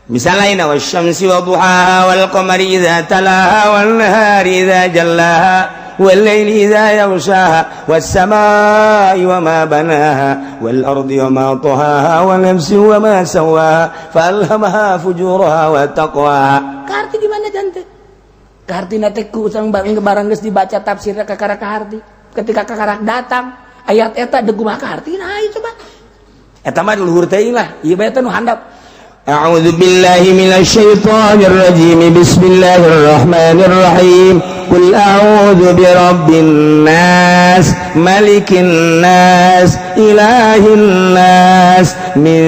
A: Misalnya ini, wasyamsi wa duhaha wal qamari idza talaha wal nahari idza jallaha wal laili idza yaghshaha was samai wa ma banaha wal ardi wa ma tahaha wa nafsi wa ma sawaha fa alhamaha fujuraha wa taqwaha. Kaharti di mana jante? Kaharti teh ku usang barang barang geus dibaca tafsirna kakara kaharti. Ketika kakarak datang ayat eta, deuk kumaha kaharti? Nah, ayo coba. Eta mah luhur teuing lah, ieu bae teh nu handap.
C: أعوذ بالله من الشيطان الرجيم، بسم الله الرحمن الرحيم. قل أعوذ برب الناس، ملك الناس، إله الناس، من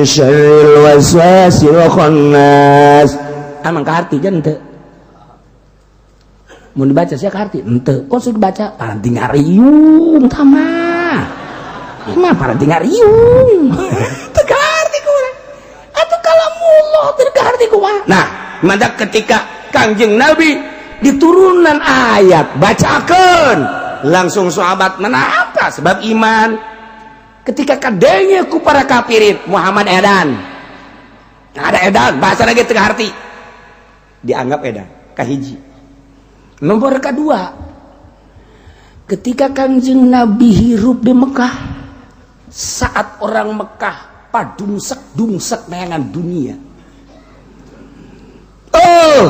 C: شر الوسواس الخناس.
A: Emang kaharti jan teu? Mun dibaca sia kaharti henteu? Kok sudah dibaca paranti ngariung tama mah, paranti ngariung, teu kaharti ku urang atuh, kalamullah teu kaharti kumaha? Nah, maka ketika Kangjeng Nabi diturunan ayat bacakan, langsung sahabat menapa? Sebab iman. Ketika kadenge ku para kafirin Muhammad edan, nah, ada edan, bahasa lagi teu kaharti, dianggap edan. Kahiji, nomor kedua, ketika Kangjeng Nabi hirup di Mekah, saat orang Mekah padungsek dungsek neangan dunia, oh,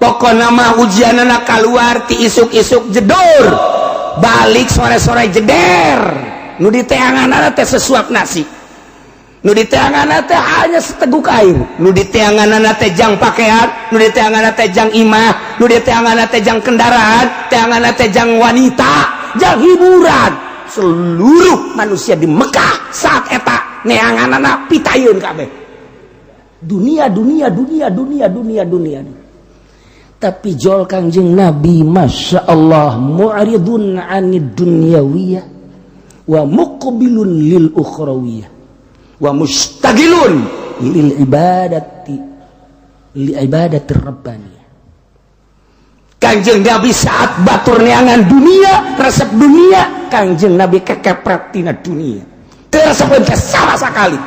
A: pokok nama ujian anak keluar ti isuk-isuk jedor, balik sore-sore jeder, nu diteangan teh sesuap nasi, nu diteangan teh hanya seteguk air, nu diteangan teh jang pakaian, nu diteangan teh jang imah, nu diteangan teh jang kendaraan, teangan teh jang wanita, jang hiburan. Seluruh manusia di Mekah saat eta neangan anak pitayun kabeh dunia, dunia, dunia, dunia, dunia, dunia. Tapi jol Kangjeng Nabi, masya Allah, mu'ridun anid dunyawiyah wa muqbilun lil ukhrawiyah wa mustagilun lil ibadati, li ibadati rabbaniyah. Kanjeng Nabi saat batur neangan dunia, resep dunia, Kanjeng Nabi kekepret tina dunia, teu resep teh sama sekali.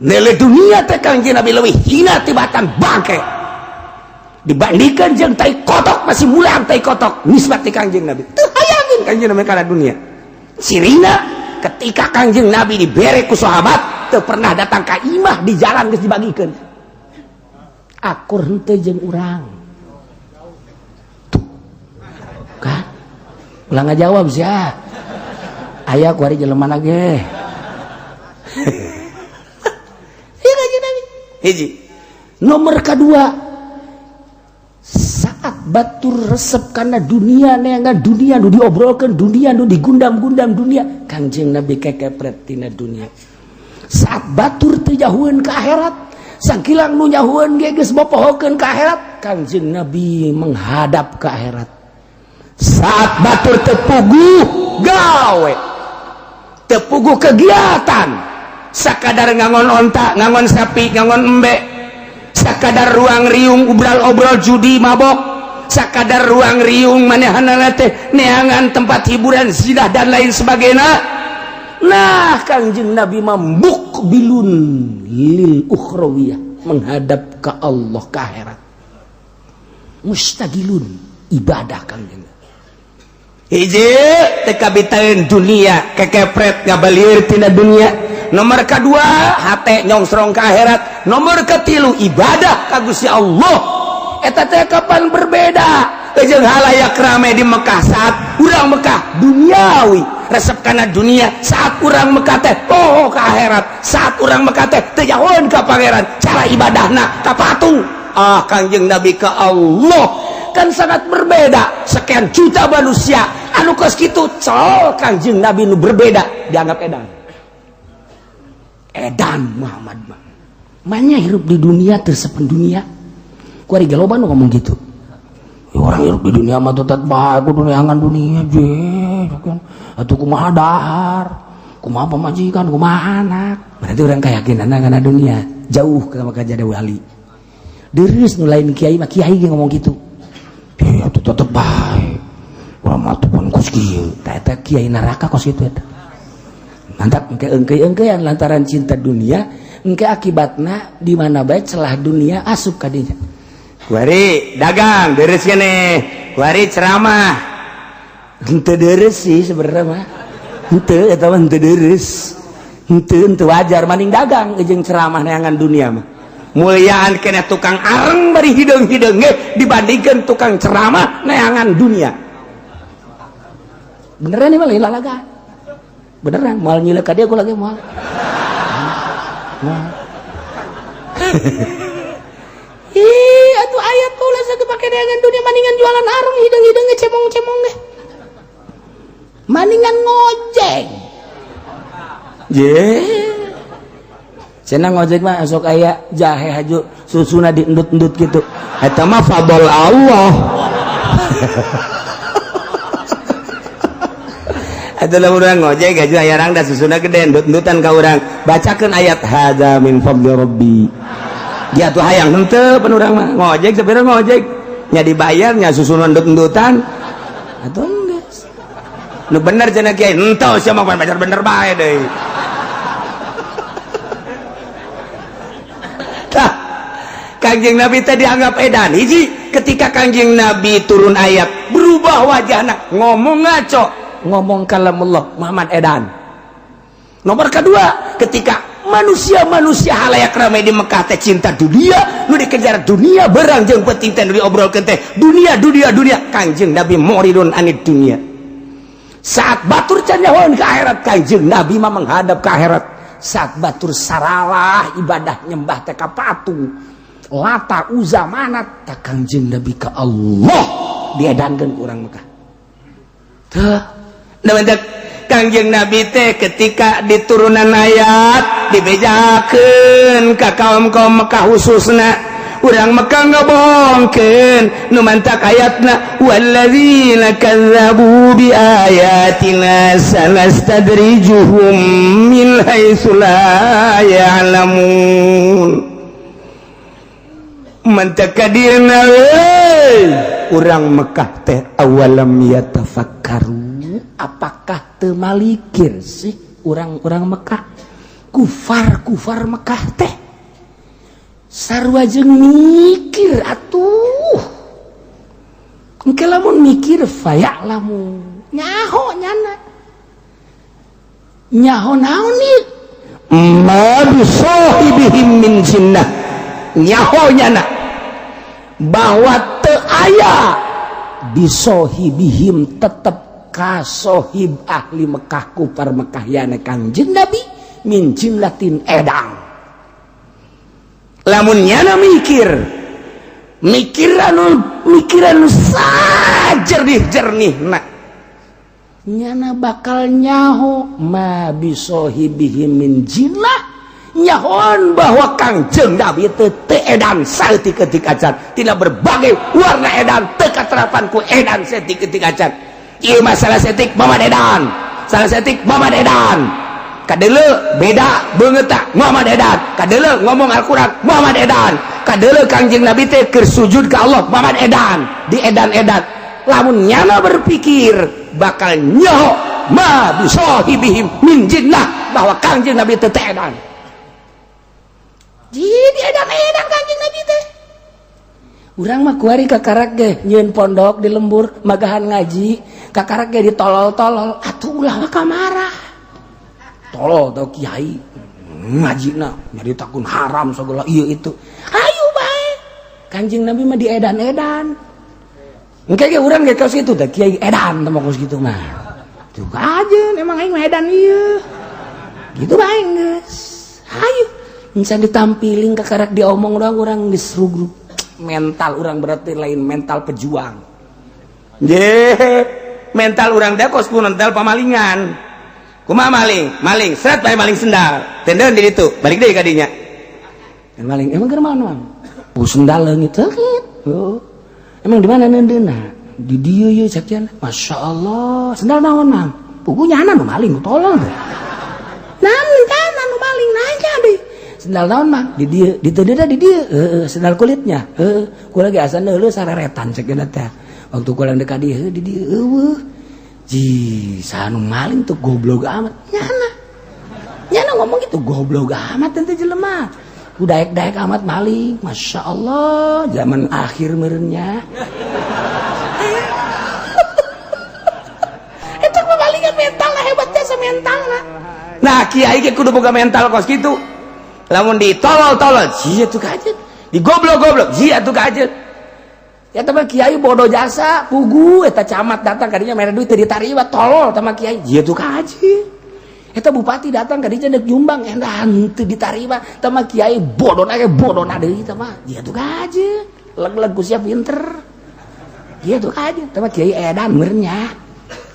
A: Nilai dunia teh Kanjeng Nabi lebih hina tibatan bangke dibandingkan jeung tai kotok, masih mulang tai kotok nisbat ti Kanjeng Nabi. Teu hayangin Kanjeng Nabi kana dunia. Cirina ketika Kanjeng Nabi dibere ku sahabat, teu pernah datang ka imah, di jalan geus dibagikeun. Akur henteu jeung urang? Tuh kan ulah ngajawab sia, aya kuari jelema ge. Iya, Kanjeng Nabi hiji. Nomor kedua, saat batur resep karena dunia, neangan dunia, nu diobrolkan dunia, nu digundam-gundam dunia, Kanjeng Nabi kekepret tina dunia. Saat batur teu jauheun ke akhirat, sangkilang nu nyahueun ge geus bopohokeun ke akhirat, Kanjeng Nabi menghadap ke akhirat. Saat batur teu puguh gawe, teu puguh kegiatan. Sakadar ngangon onta, ngangon sapi, ngangon embe, sakadar ruang riung obral-obrol judi mabok, sakadar ruang riung manehanana teh neangan tempat hiburan zina dan lain sebagainya.
B: Nah, Kangjeng Nabi mah mukbilun lil ukhrawiyah, menghadap ke Allah, ke akhirat. Mustagilun ibadah Kangjeng.
A: Hiji, teu kabitaeun dunia, kekepret ngabalir tina dunia. Nomor kedua, hate nyongsrong ke akhirat. Nomor ketilu, ibadah ka Gusti Allah. Eta teh kapan berbeda jeung halayak rame di Mekah. Saat urang Mekah duniawi, resep kana dunia. Saat urang Mekah teh oh ke akhirat. Saat urang Mekah teh teu nyahoeun ka pangeran, cara ibadahna ka patung. Ah, Kangjeng Nabi ka Allah kan sangat berbeda. Sekian juta manusia anu kos kitu, col Kangjeng Nabi nu berbeda dianggap edan.
B: Edan Muhammad mah. Manya hirup di dunia tersepen dunia. Kuari loba nu ngomong gitu. Ya, orang hirup di dunia mah tetep bae kudu neangan dunia je kan. Atuh kumaha dahar, kumaha pamajikan, kumaha anak. Berarti orang keyakinan karena dunia jauh ke maka jadi wali. Deres nu lain kiai mah, kiai ge ngomong gitu. Ya atuh tetep bae. Urang mah tuh pun kos kieu. Tah, eta kiai neraka kos kitu eta. Mantap engke engke engkean lantaran cinta dunia, engke akibatna di mana bae celah dunia asup ka dinya.
A: Kuari dagang deres keneh, kuari ceramah.
B: Henteu deres sih sebenarnya mah. Henteu, eta mah henteu deres. Henteu, henteu wajar maning dagang jeung ceramah neangan dunia mah.
A: Muliaan kena tukang areng bari hideung-hideung ge dibandingkan tukang ceramah neangan dunia.
B: Beneran nih mah lain lalaga. Beneran moal nyilek ka dia, aku lagi moal. Moal. Ih, atuh ayat ulah sakit pake neangan dunia, maningan jualan areng hideung-hideung cemong-cemong ge. Maningan ngojek.
A: Je.
B: Cenah ngojek mah sok aya jahe haju susuna diendut-endut gitu.
A: Eta mah fadl Allah. Eta lamun urang ngojek haju aya rangda susuna gede endut-endutan ka urang. Bacakeun ayat hadza min fadli rabbi. Dia tuh hayang henteu pan urang mah ngojek sapira ngojek nya dibayar nya susuna endut-endutan.
B: Atuh enggak.
A: Nu bener cenah kiai, henteu sia mah baca bener bae deui. Tah, Kangjeng Nabi teh dianggap edan. Hiji, ketika Kangjeng Nabi turun ayat, berubah wajahna, ngomong ngaco,
B: ngomong kalamullah, Muhammad edan.
A: Nomor kedua, ketika manusia-manusia halayak ramai di Mekah teh cinta dunia, nu dikejar dunia, berang jeung penting teh nu diobrolkeun teh dunia, dunia, dunia. Kangjeng Nabi muridun anid dunia. Saat batur can nyahoeun ke akhirat, Kangjeng Nabi mah menghadap ke akhirat.
B: Saat batur saralah ibadah nyembah teh ka patung Lata, Uza, Manat, tak Kangjeng Nabi ka Allah, diedankeun ku urang Mekah.
A: Tuh, nah, mantap. Kangjeng Nabi teh ketika diturunan ayat dibejakeun ka kaum-kaum Mekah, khususna urang Mekah, ngabohongkeun nu mantak ayatna walladzina kazzabu bi ayatina sanastadrijuhum min haitsu la ya'lamun. Mantak kadirna euy urang Mekah teh awalam yatafakkaru,
B: apakah teu malikir sih urang-urang Mekah, kufar-kufar Mekah teh sarua jeung mikir atuh. Engke lamun mikir faya'lamu, nyaho nyana, nyaho naon ieu?
A: Ma bisahibihim min jinnah. Nyaho nyana bahwa teu aya
B: bisohibihim tetep kasohib ahli Mekah, kufar Mekah yana Kangjeng Nabi min jinnatin edang.
A: Lamun nyana mikir mikiran mikiran sajernih jernih nah
B: nyana bakal nyaho ma bisohibihim min jinnah,
A: nyahoan bahwa Kangjeng Nabi teu teu edan saeutik-eutik acan, tidak berbagai warna edan, teu katerapan ku edan saeutik-eutik acan. Ieu masalah saeutik Muhammad edan, salah saeutik Muhammad edan. Kadele beda beungeut Muhammad edan. Kadele ngomong Al-Qur'an, Muhammad edan. Kadele Kangjeng Nabi teh keur sujud ka Allah, Muhammad edan. Di edan-edan. Lamun nyana berpikir bakal nyaho ma bisahibihim min jinnah bahwa Kangjeng Nabi teh edan. Jadi edan-edan Kangjeng Nabi teh.
B: Urang mah kuari kakarak ge nyieun pondok di lembur, magahan ngaji, kakarak ge ditolol-tolol, atuh ulah mah marah. Tolol tau kiai ngajina nyaritakeun haram segala ieu itu. Ayo bae. Kanjeng Nabi mah diedan-edan. Engke ge urang ge kos kitu teh, kiai edan teh mah kos kitu mah. Tuh aja emang aing mah edan ieu. Gitu bae geus. Hayu. Bisa ditampiling, kakarak diomong doang urang geus rugrup. Mental urang berarti lain mental pejuang.
A: Je, mental urang teh kos mental pamalingan. Kumaha maling? Maling, seret bae maling sendal. Tenden di ditu, balik deui ka dinya.
B: Maling emang keur mana? Oh, sendal leungit leungit. Oh. Emang di mana neundeunna? Di dieu ye cek. Masya Allah, sendal naon, Mang? Puguh nyana nu maling, tolol teh. Naon kana nu maling nanya deh. Sendal naon, Mang? Di dieu, di teu di dieu. Heeh, sendal kulitnya. Heeh, kula ge asa neuleuh sareretan cek teh. Waktu kula deuk ka dieu, di dieu eueuh. Ji, saha nu maling tuh, goblok amat. Nyana. Nyana ngomong gitu, goblok amat teh jelema. Udah daek-daek amat maling. Masya Allah, zaman akhir merenya. Itu pemalingan mental lah, hebatnya semental lah.
A: Nah, kiai ge kudu boga mental kos kitu. Lamun ditolol-tolol, sia tuh kajet. Digoblok-goblok, sia tuh kajet.
B: Ya teman, kiai bodoh jasa, pugu eta camat datang kadinya mere duit teu ditarima, tolol sama kiai. Sia tuh kajet. Eta bupati datang kadinya dek nyumbang, endah teu ditarima sama kiai, bodoh ge bodoh deui eta mah. Sia tuh kajet. Leg-leg ku sia pinter. Sia tuh kajet, sama kiai edan meureunnya.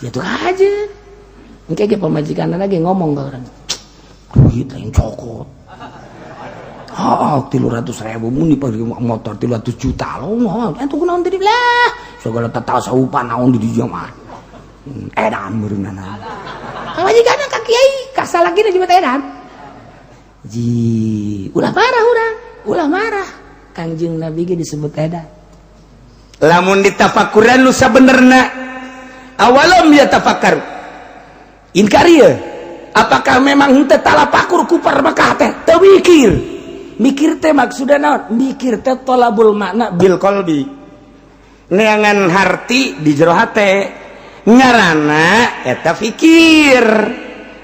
B: Sia tuh kajet. Engke ge pamajikan lagi ngomong ke orang. Duit lain cokot. Oh, 300.000 muni motor 300 juta lo mau itu kunaon tadi lah segala tatasawupan naon di dieu mah edan meureunna pamajikan ka kiai kasalaki juga edan. Ji, ulah marah urang, ulah marah. Kangjeng Nabi ge disebut edan.
A: Lamun ditafakuran nu sabenerna, awalam yatafakar, inkar ieu, apakah memang henteu talapakur kupar Mekah teh teu mikir?
B: Mikir teh maksudna naon? Mikir teh tolabul makna
A: bil qalbi, neangan harti di jero hate, ngaranna eta fikir.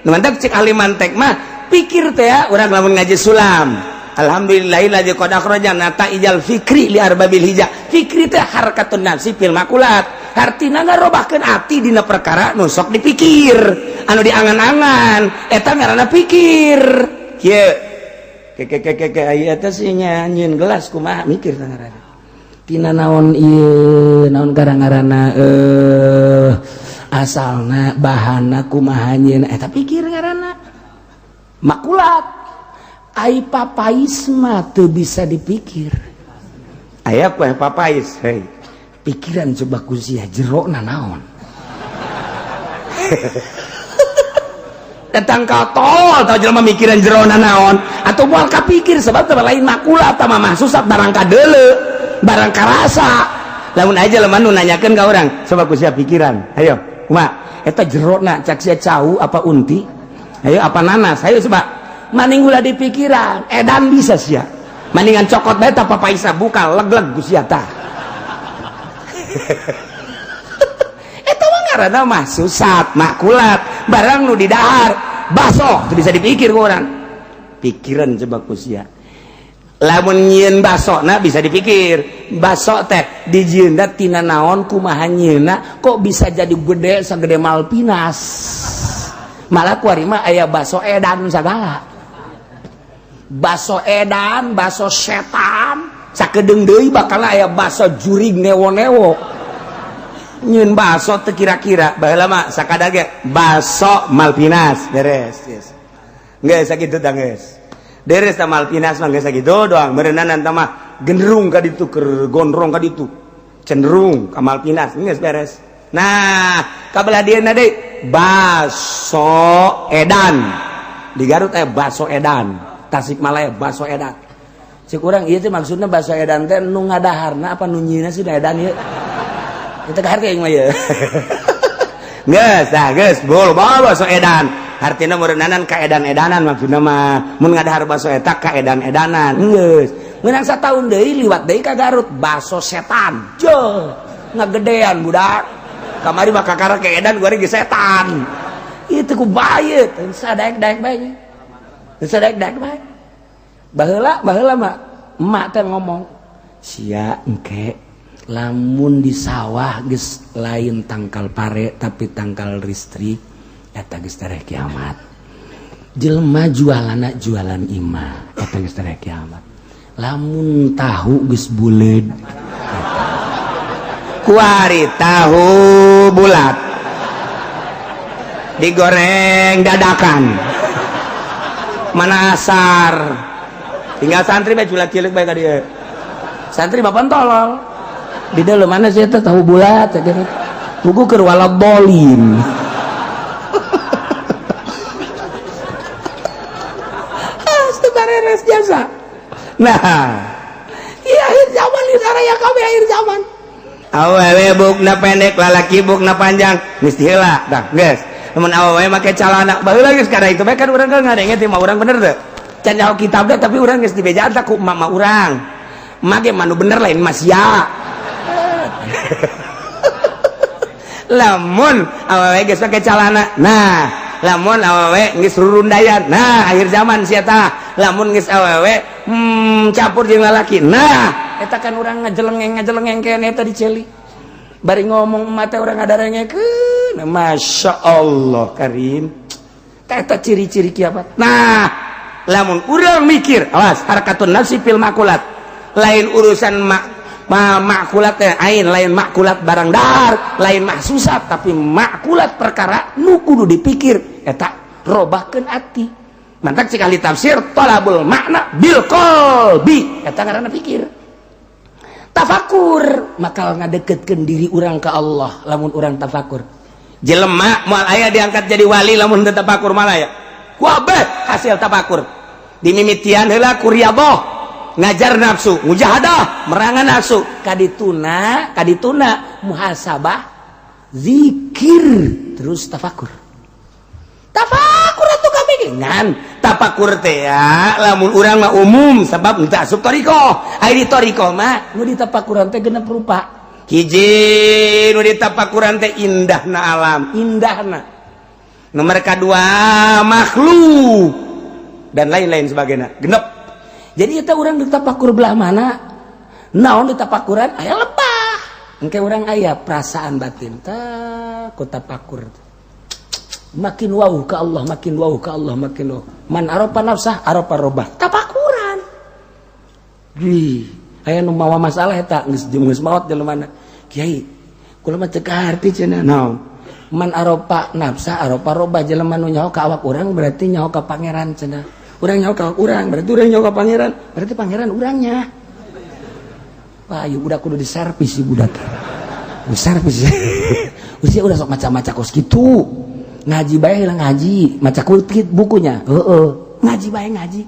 A: Nu mantak cek ahli mantek mah pikir teh ya, urang lamun ngaji sulam, alhamdulillahilladzi qad akhraja nataijal fikri li arbabil hija. Fikri teh harakatun nafsi fil makulat, hartina ngarobahkeun ati dina perkara nu sok dipikir, anu diangan-angan, eta ngaranna pikir. Kieu ke ke ke ke aya eta sih nyieun gelas kumaha, mikir teh ngaranna.
B: Tina naon ieu, naon gara-garana, asalna, bahana kumaha nyieun, eta pikir ngaranna makulat. Ai papais mah teu bisa dipikir.
A: Aya kue papais, hei.
B: Pikiran coba ku sia, jerona naon?
A: Datang ka tol tau jelema mikiran jerona naon atau moal kapikir, sebab teh lain makulat mah, mahsusat, barang kadeule, barang karasa. Lamun aja jelema nu nanyakeun ka urang, coba ku sia pikiran, ayo kumaha
B: eta jerona? Cak sia cau apa unti?
A: Ayo, apa nanas? Ayo coba.
B: Maning ulah di pikiran, edan
A: bisa sia. Mendingan cokot bae tah papaisa, buka leg-leg ku sia tah. Eta mah ngaranna mahsusat, makulat, barang nu didahar. Baso teu bisa dipikir ku urang. Pikiran coba ku sia, lamun nyieun baso na bisa dipikir, baso teh dijieunna
B: tina naon, kumaha nyieunna, kok bisa jadi gede sagede Malpinas? Malah kuari mah aya baso edan sagala, baso edan, baso setan,
A: sakedeung deui bakal aya baso jurig newo-newo. Nyieun baso teu kira-kira. Baheula mah sakada ge baso Malpinas beres. Yes, geus sakitu tah, geus beres tah. Malpinas mah geus sakitu doang meureunan tah mah genderung ka ditu, keur gondrong ka ditu, cenderung ka Malpinas, geus beres. Nah, kabelah dieuna deui baso edan.
B: Di Garut aya baso edan, Tasikmalaya baso edan. Cek urang ieu teh maksudna baso edan teh nu ngadaharna apa nu nyieunna sih edan ieu? Kita kaharti aing mah ieu.
A: Geus, tah geus, bol bawa baso edan. Artina meureunnanan ka edan-edanan maksudna mah. Mun ngadahar baso eta ka edan-edanan.
B: Geus. Meunang sataun deui liwat deui ka Garut baso setan. Jeuh, ngagedean budak.
A: Kamari mah kakara ke edan gua ge setan.
B: Itu ku bae teu sadaek-daek bae nya. Teu sadaek-daek bae. Baheula baheula mah emak teh ngomong, "Sia engke lamun di sawah geus lain tangkal pare tapi tangkal listrik eta geus tereh kiamat. Jelema jualanna jualan imah eta geus tereh kiamat. Lamun tahu geus buleud."
A: Kuari tahu bulat digoreng dadakan mana asar tinggal santri bae culak cilik bae ka dieu.
B: Santri bapak tolol di dalam mana sih eta tahu bulat teh buku keur waladolin. Bareres jasa.
A: Nah,
B: iya akhir zaman di ya kami akhir zaman.
A: Awewe bukna pendek, lalaki bukna panjang, mesti heula dah geus. Lamun awewe make calana baheula geus kada itu bae kan urang kan ngadenge teh mah urang bener teu. Can nyaho kitab teh tapi urang geus dibejaan tah ku emak urang. Emak ge manu bener lain mah sia. Lamun awewe geus make calana, nah lamun awewe geus rurundayan, nah akhir zaman sia tah. Lamun geus awewe campur jeung lalaki, nah
B: eta kan urang ngajelengeng ngajelengeng kene eta diceli. Bari ngomong emak teh urang ngadarengekeun,
A: Masya Allah Karim.
B: Eta ciri-ciri kiamat.
A: Nah, lamun urang mikir, awas harakatun nafsi fil makulat. Lain urusan makulat teh ain, lain makulat barang dar, lain mahsusat, tapi makulat perkara nu kudu dipikir eta robahkeun ati. Mantak cik ahli tafsir talabul makna bil qalbi,
B: eta ngaranna pikir. Tafakur bakal ngadeketkeun diri urang ka Allah lamun urang tafakur.
A: Jelema moal aya diangkat jadi wali lamun teu tafakur malah ya. Kuabeh hasil tafakur. Dimimitian heula ku riyadhah, ngajar nafsu, mujahadah, merangan nafsu,
B: kadituna, kadituna muhasabah, zikir, terus tafakur. Tafakur atuh kabeh
A: ngan tafakur teh ya lamun urang mah umum sebab henteu asup thariqah. Ai di thariqah mah
B: nu ditafakuran teh genep rupa.
A: Hiji nu ditafakuran teh indahna alam,
B: indahna.
A: Nomor kedua makhluk dan lain-lain sebagainya. Genep.
B: Jadi eta urang ditafakur belah mana? Naon ditafakuran aya lebah. Engke urang aya perasaan batin tah ku tafakur. Makin wau ka Allah, makin wau ka Allah, makin wau. Man arafa nafsah, arafa robbah. Tafakuran. Wih, aya nu mawa masalah eta geus geus maot jelema. Kiai, kula mah teu kaharti cenah naon. Man arafa nafsah, arafa robbah, jelema nu nyaho ka awak urang berarti nyaho ka pangeran cenah. Urang nyaho ka awak urang berarti urang nyaho ka pangeran, berarti pangeran urangnya. Wah, ieu budak kudu diservis si budak. Diservis. Usia udah sok maca-maca kos kitu. Ngaji bae hilang ngaji, maca kulit bukunya. Heeh, ngaji bae ngaji.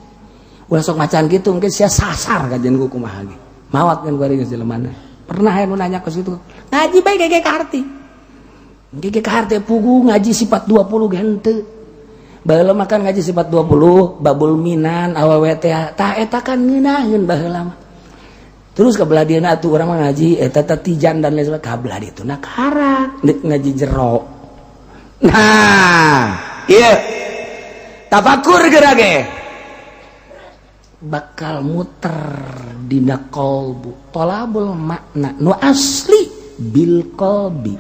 B: Ulah sok macaan gitu, mungkin sia sasar kajian ku kumaha ge. Mawat kan kuari geus jelema. Pernah aya nu nanya ke situ, ngaji bae gege ka arti. Gege ka arti pugu ngaji sifat 20 ge henteu. Baheula mah kan ngaji sifat 20, babul minan awewe teh tah eta kan ngeunaheun baheula mah. Terus ka belah dieuna atuh urang mah ngaji eta teh tijan dan lain sebagainya, ka belah dituna karak ngaji jero.
A: Nah, iya. Tafakur geura ge
B: bakal muter dina qalbu. Tolabul makna nu asli bil qalbi.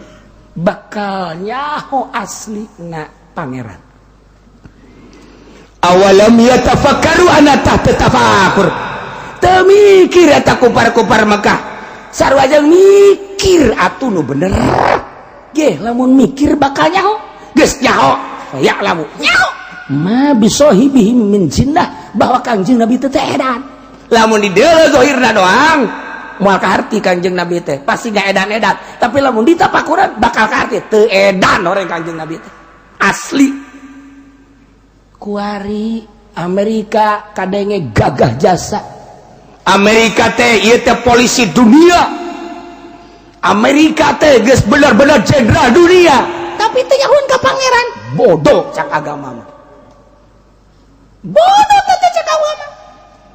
B: Bakal nyaho asli na pangeran.
A: Awalam yatafakkaru ana tahta tafakur. Teu mikir eta kupar-kupar Mekah.
B: Sarua jeung mikir atuh nu bener. Geh lamun mikir bakal nyaho.
A: Geus nyaho, ya'lamu.
B: Nyaho. Ma bisohibihim min jinnah, bahwa Kangjeng Nabi teh edan.
A: Lamun di deuleu zahirna doang,
B: moal kaharti Kangjeng Nabi teh, pasti ngaedan-edan. Tapi lamun ditapakuran bakal kaharti teu edan orang Kangjeng Nabi teh.
A: Asli.
B: Kuari Amerika kadenge gagah jasa.
A: Amerika teh ieu teh polisi dunia. Amerika teh geus bener-bener jenderal dunia.
B: Tapi teu nyahoeun ka Pangeran.
A: Bodoh cak agama mah.
B: Bodoh teh cak agama.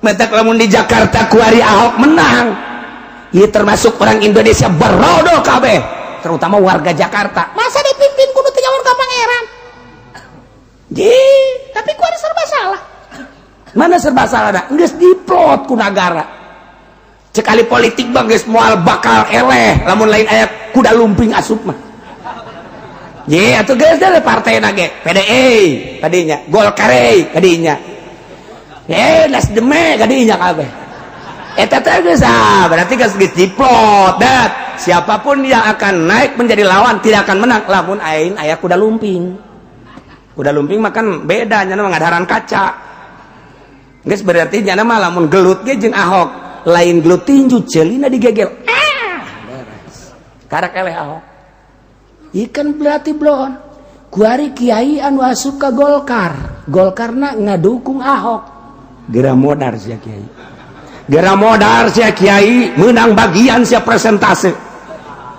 A: Matak lamun di Jakarta kuari Ahok menang, ieu termasuk orang Indonesia berodo kabeh, terutama warga Jakarta.
B: Masa dipimpin kudu teu nyahoeun ka Pangeran?
A: Ji,
B: tapi kuari serba salah.
A: Mana serba salah dah? Geus diplot ku nagara. Cekali politik bang geus moal bakal eleh lamun lain aya kuda lumping asup mah. Ye, atuh geus deh partai nage PDI tadinya, Golkar tadinya. Eh, Nasdem kadinya kabeh. Eta teh geus ah, berarti geus geus diplot dat. Siapapun yang akan naik menjadi lawan tidak akan menang lamun aing aya kuda lumping. Kuda lumping mah kan beda nya mah ngadaran kaca. Geus berarti nyana mah lamun gelut ge jeung Ahok, lain gelut tinju, ceulina digegel. Ah, beres. Karak eleh Ahok.
B: Ikan berarti blon. Kuari kiai anu asup ka Golkar. Golkarna ngadukung Ahok.
A: Gera modar sia kiai. Gera modar sia kiai, menang bagian sia presentase.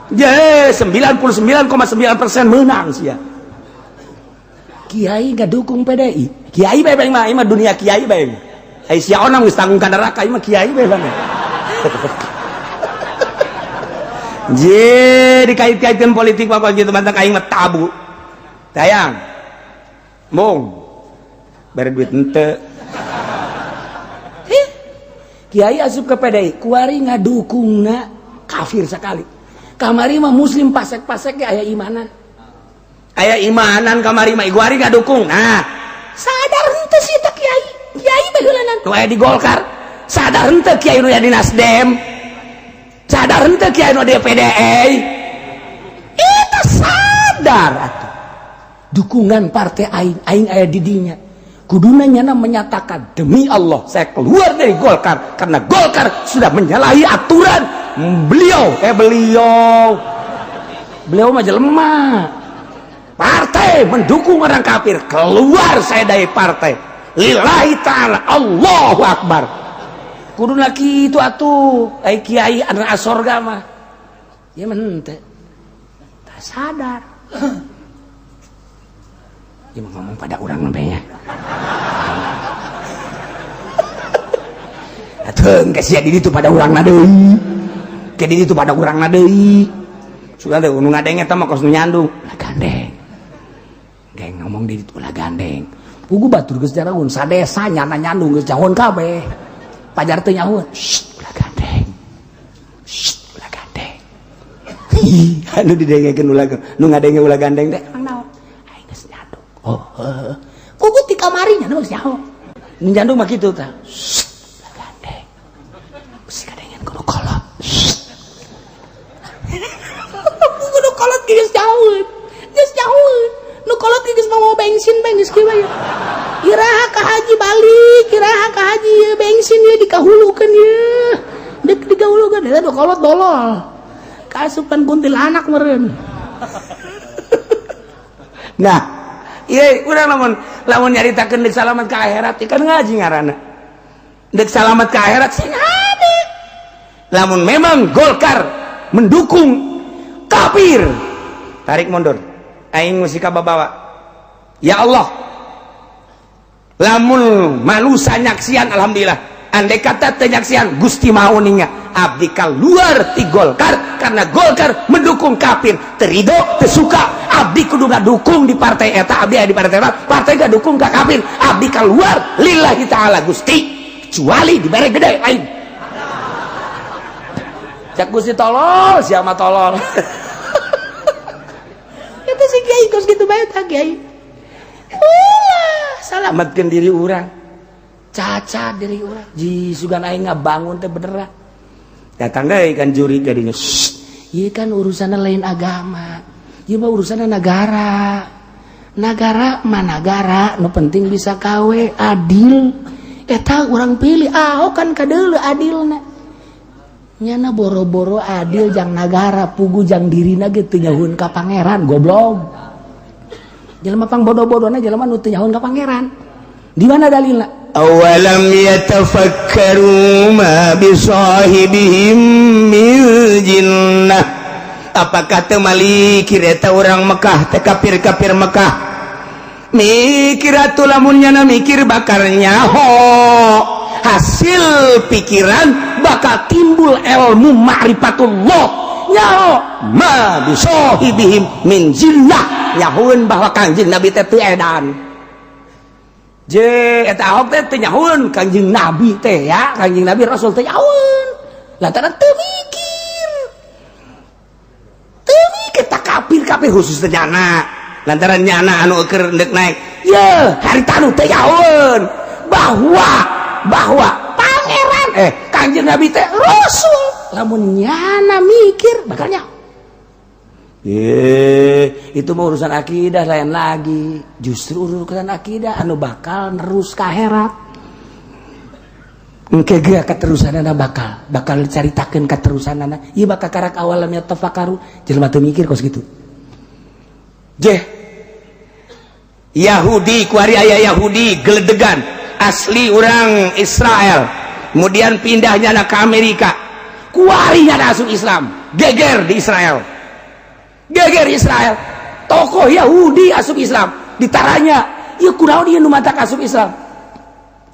A: Je, 99,9% menang sia.
B: Kiai ngadukung PDI.
A: Kiai bae bang mah, ieu mah dunia kiai bae. Ai sia onang geus tanggung ka neraka, ieu mah kiai bae bang. Je, dikait-kaitkan politik apa gitu mantak aing mah tabu. Tayang. Mung. Bere duit henteu.
B: Kiai asup ke PDI, kuari ngadukungna kafir sekali. Kamari mah muslim pasek-pasek ge aya imanan.
A: Aya imanan kamari mah kuari ngadukung. Nah,
B: sadar henteu sih teh kiai. Kiai baheulanan
A: nu aya di Golkar. Sadar henteu kiai nu aya di Nasdem. Sadar henteu kiai nu di PDI. Eta sadar atuh.
B: Dukungan partai aing, aing aya di dinya. Kuduna nyana menyatakan
A: demi Allah saya keluar dari Golkar karena Golkar sudah menyalahi aturan beliau. Beliau beliau mah jelema. Partai mendukung orang kafir, keluar saya dari partai. Lillahi ta'ala, Allahu Akbar.
B: Kuduna kitu atuh, ai kiai anu asorga mah. Ya mah henteu. Tak sadar.
A: Ya mah ngomong pada urang mah nya. Atuh geus sia di ditu pada urang na deui. Ke di ditu pada urang na deui. Sudah deh nu ngadeng eta mah kos nu nyandung.
B: Ulah gandeng. Geng ngomong di ditu ulah gandeng. Pugu batur geus jaraun sadesa nyana nyandung geus jahon kabeh. Pajar teu nyahoeun. Shh, ulah gandeng. Shh, ulah gandeng.
A: Anu didengekeun ulah nu ngadenge ulah gandeng teh
B: emang naon? Aing geus nyandung. Oh, heeh. Pugu ti kamari nya geus nyaho.
A: Nu nyandung mah kitu tah.
B: Shh, ulah gandeng. Bisi kadengen kudu kolot. Pugu nu kolot geus nyahoeun. Geus nyahoeun. Nu kolot geus mau bensin bae geus kieu bae. Iraha ka haji balik, iraha ka haji ieu bensin ieu dikahulukeun ieu. Dek dikahulukeun eta nu kolot dolol. Kaasupan kuntilanak meureun.
A: Nah, ieu urang lamun lamun nyaritakeun deuk salamet ka akhirat kan ngaji ngaranna. Deuk salamet ka akhirat sing hade. Lamun memang Golkar mendukung kafir, tarik mundur. Aing mesti kababawa. Ya Allah, lamun manusia nyaksian alhamdulillah. Andai kata teu nyaksian Gusti mau ninga abdi keluar ti Golkar karena Golkar mendukung kafir. Terido teu suka abdi kudu ngadukung di partai eta, abdi aya di partai eta, partai ngadukung ka kafir, abdi keluar lillahi ta'ala Gusti, kecuali dibere gede lain. Cak Gusti tolol, siapa tolol.
B: Itu si kiai kos gitu bae tah kiai. Ulah,
A: salamatkeun diri urang.
B: Caca diri urang. Ji sugan aing ngabangun teh beneran.
A: Datang deui kan juri jadinya.
B: Ieu kan urusanna lain agama. Ieu mah urusanna negara. Negara mah negara, nu penting bisa kawe adil. Eta urang pilih Ahok kan kadeuleu adilna. Nyana boro-boro adil jang nagara, pugu jang dirina ge teu nyahueun ka pangeran goblok. Jelema pang bodoh-bodohna jelema nu teu nyahueun ka pangeran. Di mana dalilna?
A: Awalam yatafakkaru ma bisahibihim min jinnah. Apakah teu malikir eta urang Mekah teh, kafir-kafir Mekah mikir atuh? Lamun nyana mikir bakal nyaho, hasil pikiran bakal
B: timbul ilmu ma'rifatullah. Nyaho
A: ma bisahibihim min jinnah, nyahoeun bahwa Kangjeng Nabi teh teu edan.
B: Je, eta Ahok teh teu nyahoeun Kangjeng Nabi teh ya, Kangjeng Nabi Rasul teh nyahoeun. Lantaran teu mikir. Teu mikir tak kafir-kafir
A: khusus teh nyana. Lantaran nyana anu keur ndek naik.
B: Ye, harita nu teu nyahoeun bahwa bahwa pangeran Kangjeng Nabi teh Rasul. Lamun nyana mikir bakal nyaho. Itu mah urusan akidah lain lagi. Justru urusan akidah anu bakal nerus ka akhirat. Engke ge keterusanana bakal bakal dicaritakeun keterusanana. Ieu bakal karak awalam yatafakkaru, jelema teu mikir kos kitu.
A: Jeh. Yahudi kuari aya Yahudi geledegan asli orang Israel, kemudian pindahnya ke Amerika,
B: kuari nya asup Islam,
A: geger di Israel,
B: geger Israel. Tokoh Yahudi asup Islam ditaranya, ieu kunaon ieu nu matak asup Islam?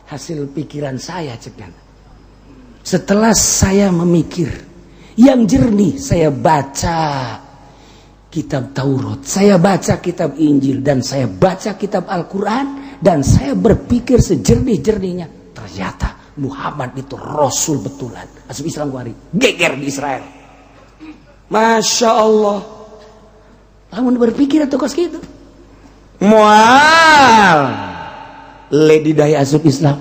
B: Hasil pikiran saya, cek, setelah saya memikir yang jernih, saya baca kitab Taurat, saya baca kitab Injil, dan saya baca kitab Al-Quran, dan saya berpikir sejernih-jernihnya, ternyata Muhammad itu Rasul betulan. Asup Islam kuari, geger di Israel. Masya Allah. Lamun berpikir atau kos gitu.
A: Moal
B: Lady Di asup Islam.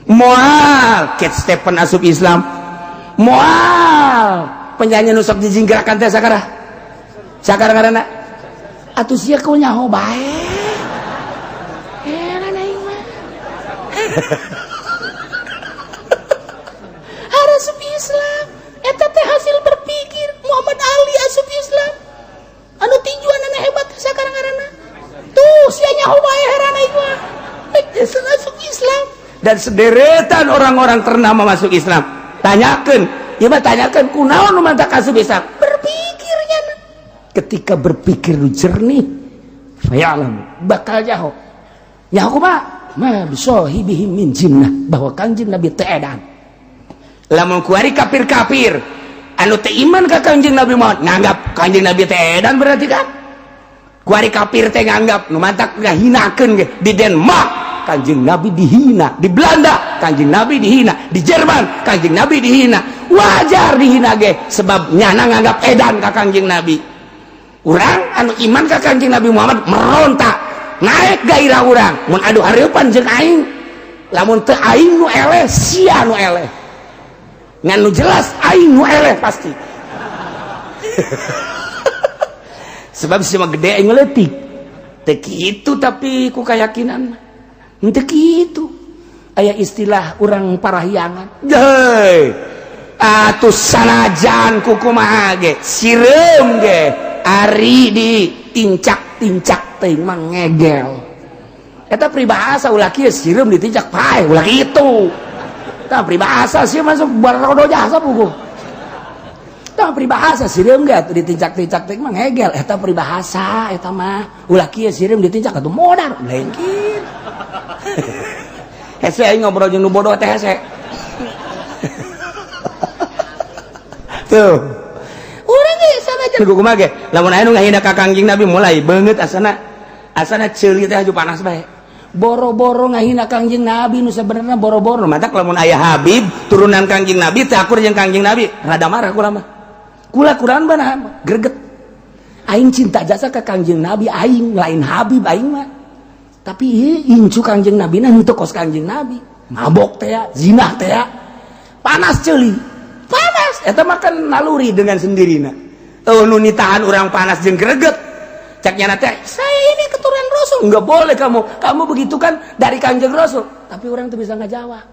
A: Moal Cat Stephen asup Islam.
B: Moal penyanyi nu sok dijinggerakan teh sakara. Sakara ngaranna. Atuh sia kau nyaho bae. Heran aing mah. Asup Islam. Eta teh hasil berpikir. Muhammad Ali asup Islam. Anu tinjuan anu hebat sakara ngaranna. Tuh sia nyaho bae, heran aing mah. Mike Tyson asup Islam
A: dan sederetan orang-orang ternama masuk Islam. Tanyakan,
B: ya mah tanyakan kunaon nu mantak asup Islam? Berpikirnya. Ketika berpikir nu jernih, fayalam bakal nyaho. Nyaho kumaha? Ma bisahibihim min jinnah, bahwa Kanjeng Nabi teu edan.
A: Lamun kuari kafir-kafir anu teu iman ka Kanjeng Nabi Muhammad nganggap Kanjeng Nabi teh edan, berarti kan kuari kafir teh nganggap nu mantak ngahinakeun ge. Di Denmark Kanjeng Nabi dihina, di Belanda Kanjeng Nabi dihina, di Jerman Kanjeng Nabi dihina. Wajar dihina ge, sebab nyana nganggap edan ka Kanjeng Nabi. Urang anu iman ka Kanjeng Nabi Muhammad merontak, naik gairah urang mun adu hareupan jeung aing. Lamun teu aing nu eleh, sia nu eleh. Ngan nu jelas aing nu eleh pasti, sebab sia mah gede, aing leutik. Teu kitu, tapi ku keyakinan henteu kitu.
B: Aya istilah urang Parahyangan.
A: Hei, atuh sanajan kukumaha ge, sireum ge ari di
B: tincak-tincak teh mah ngegel. Eta peribahasa, ulah kieu, sireum ditincak paeh, ulah kitu. Eta peribahasa sih, masuk barodo jasa buku. Eta peribahasa, sireum ge atuh ditincak-tincak teh mah ngegel. Eta peribahasa eta mah, ulah kieu, sireum ditincak atuh modar, lain kieu.
A: Hese aing ngobrol jeung nu bodoh teh, hese. Tuh. Urang ge sanajan kumaha ge, lamun aya nu ngahina ka Kangjeng Nabi mulai beungeut asana asana ceuli teh aju panas bae.
B: Boro-boro ngahina Kangjeng Nabi nu sebenarnya boro-boro.
A: Matak lamun aya Habib turunan Kangjeng Nabi teh akur jeung Kangjeng Nabi, rada marah kula mah.
B: Kula kurang bana greget. Aing cinta jasa ke Kangjeng Nabi, aing lain Habib aing mah. Tapi incu Kangjeng Nabi nah henteu kos Kangjeng Nabi. Mabok teh ya, zinah teh ya. Panas ceuli.
A: Panas eta mah kan naluri dengan sendirina. Oh, nu nitahan urang panas jeung greget. Cek nyana teh, saya ini keturunan Rasul, nggak boleh kamu kamu begitu kan dari Kanjeng Rasul.
B: Tapi orang tuh bisa ngajawab.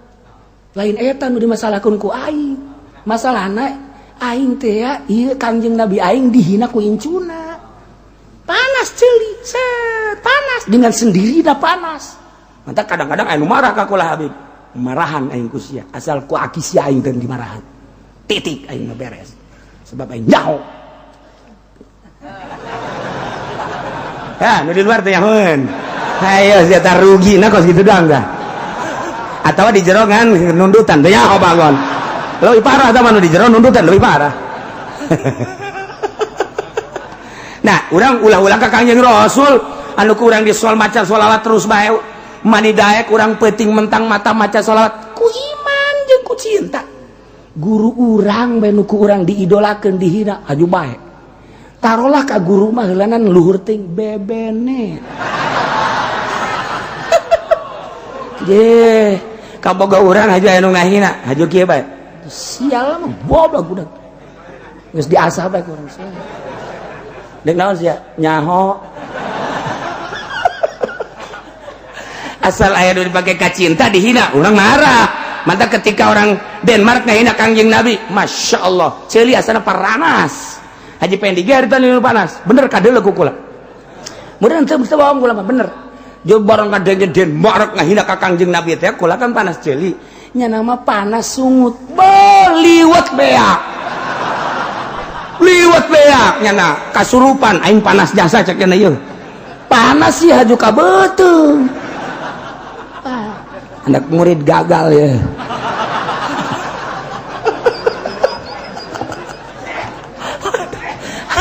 B: Lain eta nu dimasalahkeun ku aing. Masalahna aing teh ya, ieu Kangjeng Nabi aing dihina ku incuna. Panas ceuli, set panas dengan sendiri dah panas. Mantap kadang-kadang anu marah ka kula Habib. Marahan aing ku sia, asal ku aki sia aing teu dimarahan. Titik aing mah beres. Sebab aing nyaho. Ya, nu di luar teh nyahoeun. Hayo sia tah rugi na kos kitu doang dah. Atawa di jero kan nundutan teh nyaho bangon. Leuwih parah tah mah nu di jero nundutan leuwih parah. Nah, urang ulah-ulah ka Kangjeng Rasul anu ku urang di soal maca sholawat terus bae. Mani daek urang peuting mentang mata maca sholawat ku iman jeung ku cinta. Guru urang bae nu ku urang diidolakeun dihina aju bae. Tarolah ka guru mah heulanan luhur ting bebene. Ye, kaboga urang haju aya nu ngahina, haju kieu bae. Sial mah goblok budak. Geus diasah bae ku urang sia. Deuk naon sia? Nyaho. Asal aya nu dipake ka cinta dihina, urang marah. Mantap ketika orang Denmark ngahina Kangjeng Nabi, Masya Allah, ceuli asana paranas. Haji Pendi ge harita nu panas, bener kadeuleu ku kula. Mudah teu mesti bohong kula mah bener. Jeung barang kadenge Denmark ngahina ka Kangjeng Nabi teh kula kan panas ceuli. Nya nama panas sungut, beliwet beak. Liwet beak nyana kasurupan aing panas jasa cek nya ieu. Panas sih haju ka beuteung. Anak murid gagal ya.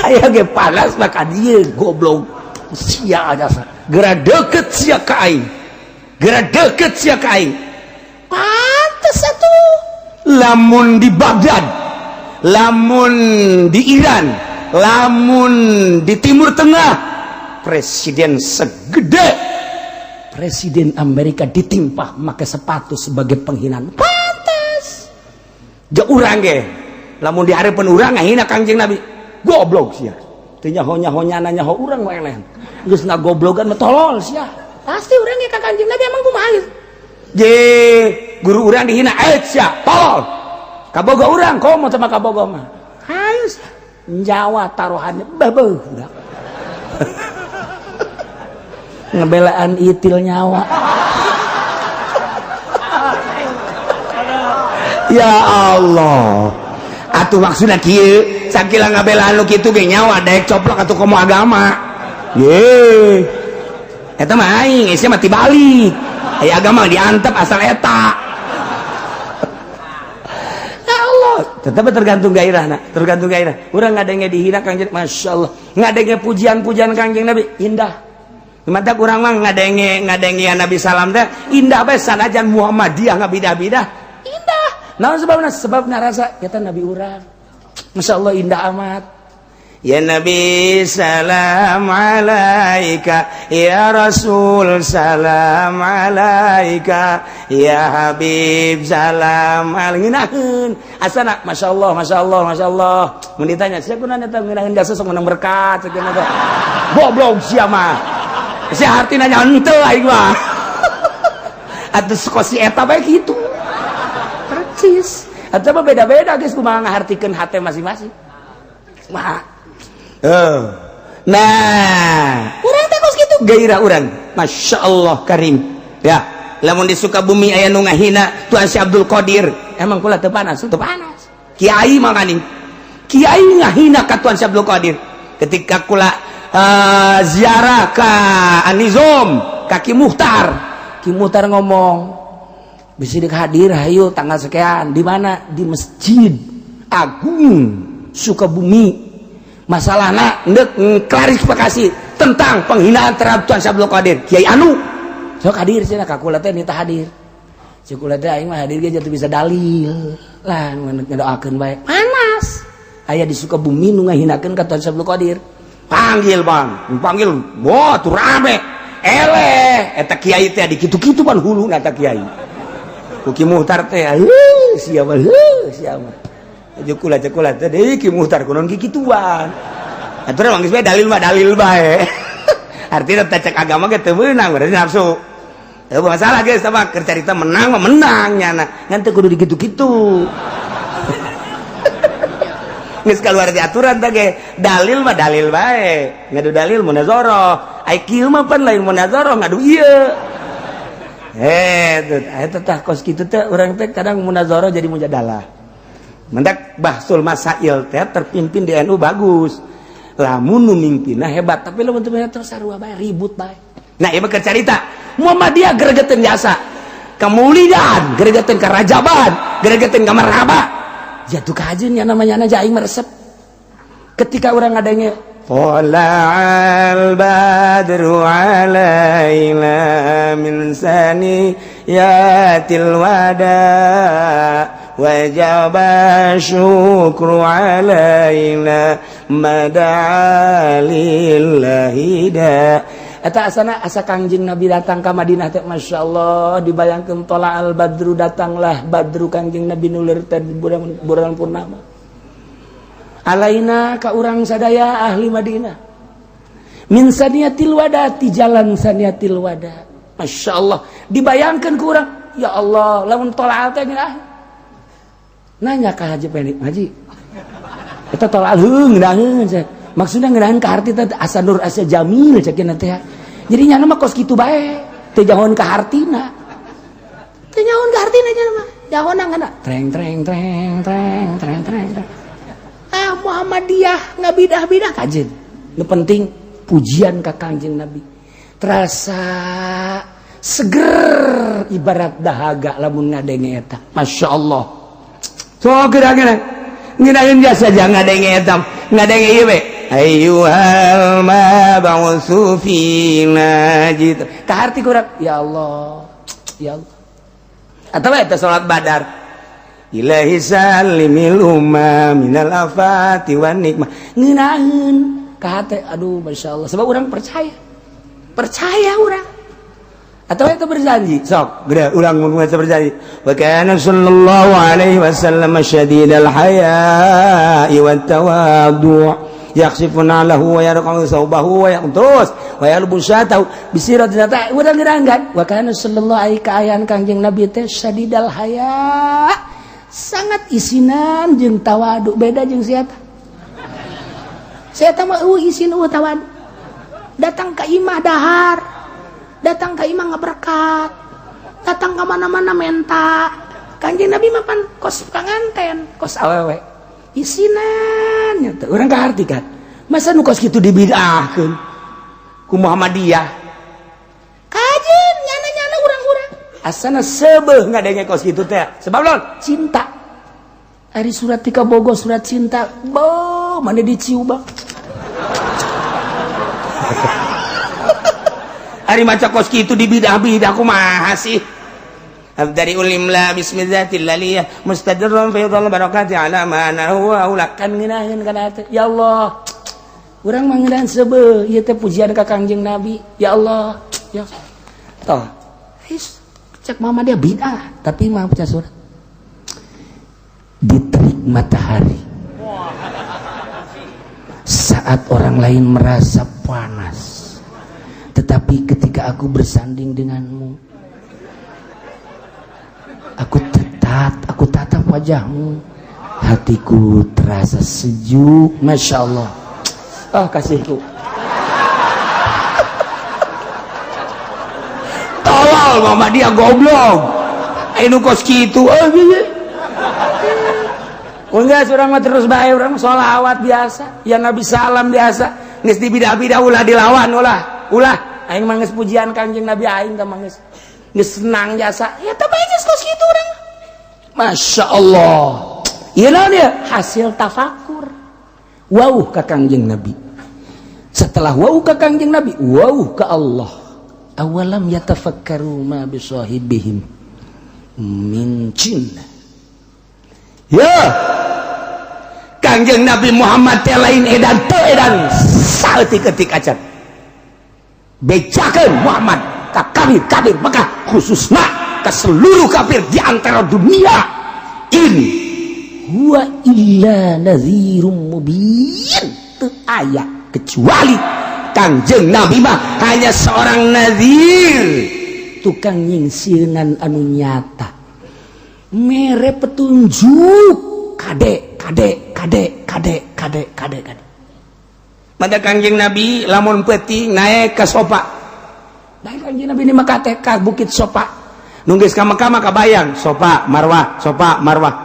B: Aya ge panas maka dia goblok sia jasa. Geura deukeut sia ka aing. Geura deukeut sia ka aing. Pantes atuh. Lamun di Baghdad, lamun di Iran, lamun di Timur Tengah, presiden segede Presiden Amerika ditimpah make sepatu sebagai penghinaan. Pantes. Ja urang ge. Lamun di hareupeun urang ngahina Kangjeng Nabi. Goblok sia. Teu nyaho-nyahonyana nyaho urang mah eleh. Geus ngagoblogan mah tolol sia. Pasti urang ge ka Kangjeng Nabi emang kumaha geus. Je, guru urang dihina eh sia, tolol. Kabogo urang komo sama kabogo mah. Hayu sia. Nyawa taruhannya babeuh budak. Ngebelaan itil nyawa. Ya Allah. Atuh maksudna kieu, sakila ngabelaan nu kitu ge nyawa daek coplok atuh komo agama. Ye. Eta mah aing, geus mah tibalik. Aya agama diantep asal eta. Ya Allah, tetep tergantung gairahna, tergantung gairah. Urang ngadenge dihina Kangjeng, Masya Allah. Ngadenge pujian-pujian Kangjeng Nabi indah. Mantap urang mah ngadenge Nabi salam teh indah bae sanajan Muhammadiyah ngabidah-bidah indah. Naon sebabna? Sebabna rasa eta Nabi urang. Masya Allah indah amat. Ya Nabi salam alaika, ya Rasul salam alaika, ya Habib salam alaika. Asana Masya Allah, Masya Allah, Masya Allah. Mun ditanya sia kunaon eta ngeunaheun jasa sok menang berkat cenah teh. Goblok sia mah. Sia hartina nya henteu aing mah. Atuh si eta bae kitu. Percis. Atuh mah beda-beda geus kumaha ngahartikeun hate masing-masing. Mah. Nah, urang teh kos kitu gairah urang. Masya Allah karim. Ya, lamun di Sukabumi aya nu ngahina Tuan Syekh Abdul Qadir, emang kula teu panas, teu panas. Kiai makaning. Kiai ngahina ka Tuan Syekh Abdul Qadir. Ketika kula ziarah ka Anizom, ka Ki Muhtar. Ki Muhtar ngomong, "Bisi dek hadir hayu tanggal sekian di mana? Di Masjid Agung Sukabumi." Masalahna ndek klarifikasi tentang penghinaan terhadap Tuan Syekh Abdul Qadir. Kiai anu sok hadir cenah ka kula teh nita hadir. Si kula teh aing mah hadir ge jatuh bisa dalil. Lah ngedoakeun bae. Panas. Aya di Sukabumi nu ngahinakeun ka Tuan Syekh Abdul Qadir. Panggil bang, panggil, wah tuh rame. Eleh, eta kiai teh di kitu-kitu pan huluna eta kiai. Ku Ki Muhtar teh, heuh sia mah, heuh sia mah. Kula cekula teh deui Ki Muhtar kunaon kikituan. Atuh urang geus bae dalil mah dalil bae. Artinya cek agama ge teu meunang berarti nafsu. Teu masalah geus tah mah keur carita menang mah menang nyana. Ngan teu kudu dikitu-kitu. Geus kaluar di aturan teh ge dalil mah dalil bae. Ngadu dalil munazarah. Ai kieu mah pan lain munazarah ngadu ieu. Eta tah kos kitu teh urang teh kadang munazarah jadi mujadalah. Mendak bahsul masail teh terpimpin di NU bagus. Lamun nu mimpinna hebat, tapi lamun teu terus sarua bae ribut bae. Nah, ieu mah carita. Muhammadiyah gregeteun jasa. Kemuliaan gregeteun ka Rajaban, gregeteun ka Marhaba. Jatuh kajeun nya namanya aja aing meresep. Ketika urang ngadenge
C: Thala'al badru alaina min saniyatil wada wajaba syukru alaina mada'a lillahi da.
B: Eta asana asa Kangjeng Nabi datang ka Madinah teh masyaallah dibayangkeun tola'al badru, datanglah badru Kangjeng Nabi nulir teh bulan purnama. Alaina ka urang sadaya ahli Madinah. Min saniyatil wada ti jalan saniyatil wada. Masya Allah dibayangkan ku urang, ya Allah lamun tola'al teh ngeunah. Nanya ka Haji Penik, Haji. Eta tola'al heuh ngeunaheun cek. Maksudna ngeunaheun ka harti teh asa nur asa jamil cek nya teh. Jadi nyana mah kos kitu bae, teu jahoan ka hartina. Teu nyahoan ka hartina nya mah. Jahoan ngana treng treng treng treng treng treng. Ah Muhammadiyah ngabidah-bidah kajen. Nu penting pujian ka Kangjeng Nabi. Terasa seger ibarat dahaga lamun ngadenge eta. Masya Allah.
A: So geura-geura ngeunaheun jasa jangan ngadenge eta, ngadenge ieu we. Ayyuhal mab'utsu fina jitu.
B: Ka harti kurang ya Allah. Ya Allah.
A: Atawa eta salat Badar. Ilahi salimil umma minal afati wan nikmah.
B: Ngeunaheun ka hate aduh masyaallah sebab urang percaya. Percaya urang. Atau itu berjanji
A: sok geura urang mun berjanji. Wa kana sallallahu alaihi wasallam syadidal haya'i wat tawadhu' yakhsifuna lahu wa yarqa'u thawbahu wa yaqtus wa yalbusatahu
B: bisirat teh urang ngeunaheun. Wa kana sallallahu alaihi kaayaan Kangjeng Nabi teh syadidal haya' sangat isinan jeung tawadu, beda jeung siapa siapa mah isin tawadu, datang ke imah dahar, datang ke imah ngeberkat, datang ke mana-mana menta. Kanjeng Nabi mah pan kos kanganten, kos awewe isinan nyata. Urang kaharti kan masa nu kos kitu dibid'ahkeun
A: ku Muhammadiyah
B: kajeun nyana-nyana urang-urang
A: asana seubeuh ngadenge kos kitu teh sebab lon
B: cinta. Ari surat tika bogo surat cinta bo mana diciu bang.
A: Ari maca kos kitu dibidah-bidah kumaha sih. Dari ulimla bismillatil laliyah mustadirran fi dhal barakati ala ma ana huwa
B: kan ngeunaheun kana teh ya Allah urang mah ngeunaheun seubeuh ieu teh pujian ka Kangjeng Nabi ya Allah ya toh cek mama dia bid'ah tapi mah baca surat di terik matahari saat orang lain merasa panas, tetapi ketika aku bersanding denganmu aku tatap wajahmu, hatiku terasa sejuk. Masya Allah, ah kasihku.
A: Tolol mama dia goblok anu kos kitu.
B: Enggak, urang mah terus bae, urang sholawat biasa, ya Nabi salam biasa,
A: geus dibidah-bidah ulah dilawan ulah ulah
B: aing mah geus pujian Kangjeng Nabi aing teh mah geus senang jasa ya teh bae geus kos kitu urang. Masya Allah, ieu naon ieu hasil tafakur wauh ka Kangjeng Nabi. Setelah wauh ka Kangjeng Nabi, wauh ka Allah. Awalam yatafakkaru ma bisahibihim min jinnah.
A: Ya Kangjeng Nabi Muhammad teh lain edan teu edan saeutik-eutik acan. Bejakeun Muhammad ka kafir-kafir Mekah khususna ka seluruh kafir di antara dunia ini.
B: Huwa illa nadhirum mubin, teu aya kecuali
A: Kangjeng Nabi mah hanya seorang nazir,
B: tukang nyingsieunan anu nyata, mere petunjuk kade kade kade kade kade kade kade.
A: Maka Kangjeng Nabi lamun peuting naik ke sopa.
B: Naik Kangjeng Nabi ini maka teh ka Bukit Sopa.
A: Nu geus ka Mekah mah kabayang Sofa Marwah, Sofa Marwah.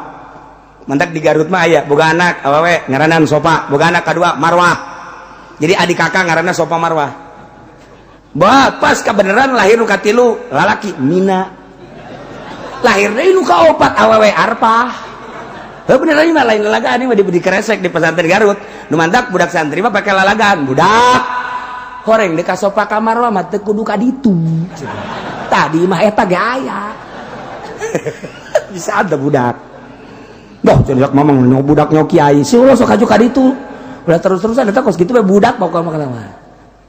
A: Mantak di Garut mah aya boga anak awewe ngaranan Sofa, boga anak kadua Marwah. Jadi adik kakak ngaranna Sofa Marwah. Bah, pas kebenaran lahir nu katilu lalaki Mina. Lahir deui nu kaopat awewe Arpah. Heuh, beneran mah lain lalagaan, ini mah di kresek di pesantren Garut. Nu mantak budak santri mah pakai lalagaan, budak horeng di ka Sofa ka Marwah mah teu kudu ka ditu. Tadi mah eta ge aya. Bisa ada budak. Dah jadi mamang nyok budak nyok kiai. Si ulah sok kaju ka ditu. Ulah terus-terusan eta kos kitu we budak pokokna mah mah.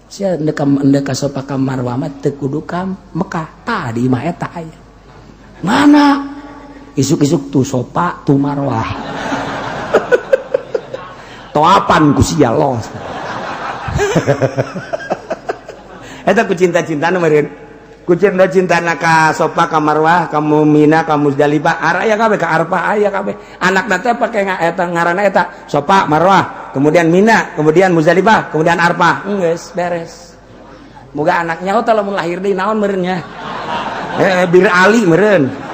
A: Sia endek endek ka Sofa ka Marwah mah teu kudu ka Mekah. Tadi mah eta aya. Mana? Isuk-isuk tuh Sofa tuh Marwah. Toapan ku sia los. Eta ku cinta-cintana meureun. Ku cinta-cintana ka Sofa ka Marwah, ka Mina, ka Muzdalifah, aya kabeh, ka Arfah aya kabeh. Anakna teh pake eta ngaranna eta Sofa Marwah, kemudian Mina, kemudian Muzdalifah, kemudian Arfah. Geus beres. Moga anaknya oh lamun lahir deui naon meureun nya. Bir Ali meureun.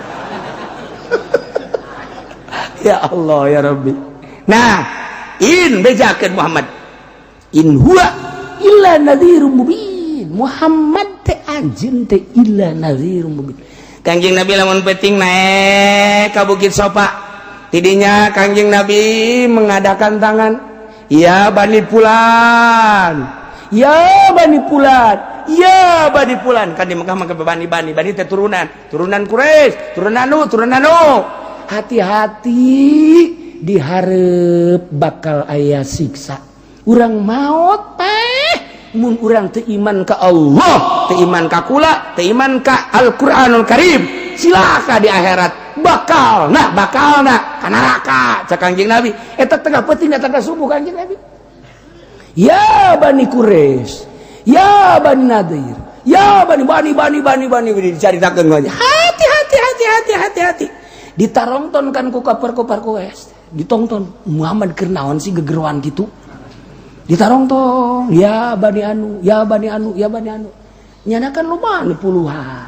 A: Ya Allah ya Rabbi. Nah, in bejakeun Muhammad. In huwa
B: illa nadhirum mubin. Muhammad teh anjeun teh illa nadhirum mubin.
A: Kangjeng Nabi lamun penting naik ka Bukit Sofa. Tidinya Kangjeng Nabi mengadakan tangan. Ya Bani Fulan. Ya Bani Fulan. Ya Bani Fulan. Kan di Mekah mah bani bani bani teh turunan, turunan Quraisy, turunan anu, turunan anu.
B: Hati-hati diharap bakal aya siksa. Urang maot teh mun urang teu iman ka Allah,
A: teu iman ka kula, teu iman ka Al-Qur'anul Karim, silaka di akhirat bakal nah bakal nah ka neraka cak Kangjeng Nabi.
B: Eta tengah penting datang ka subuh Kangjeng Nabi. Ya Bani Quraisy, ya Bani Nadir, ya Bani Bani Bani Bani
A: Bani dicaritakeun aja.
B: Hati hati hati hati hati hati. Ditarongton kan ku kapar-kupar Quraisy. Ditongton Muhammad keur naon sih gegeruan gitu. Ditarongton, ya Bani anu, ya Bani anu, ya Bani anu. Nyana kan loba nu puluhan.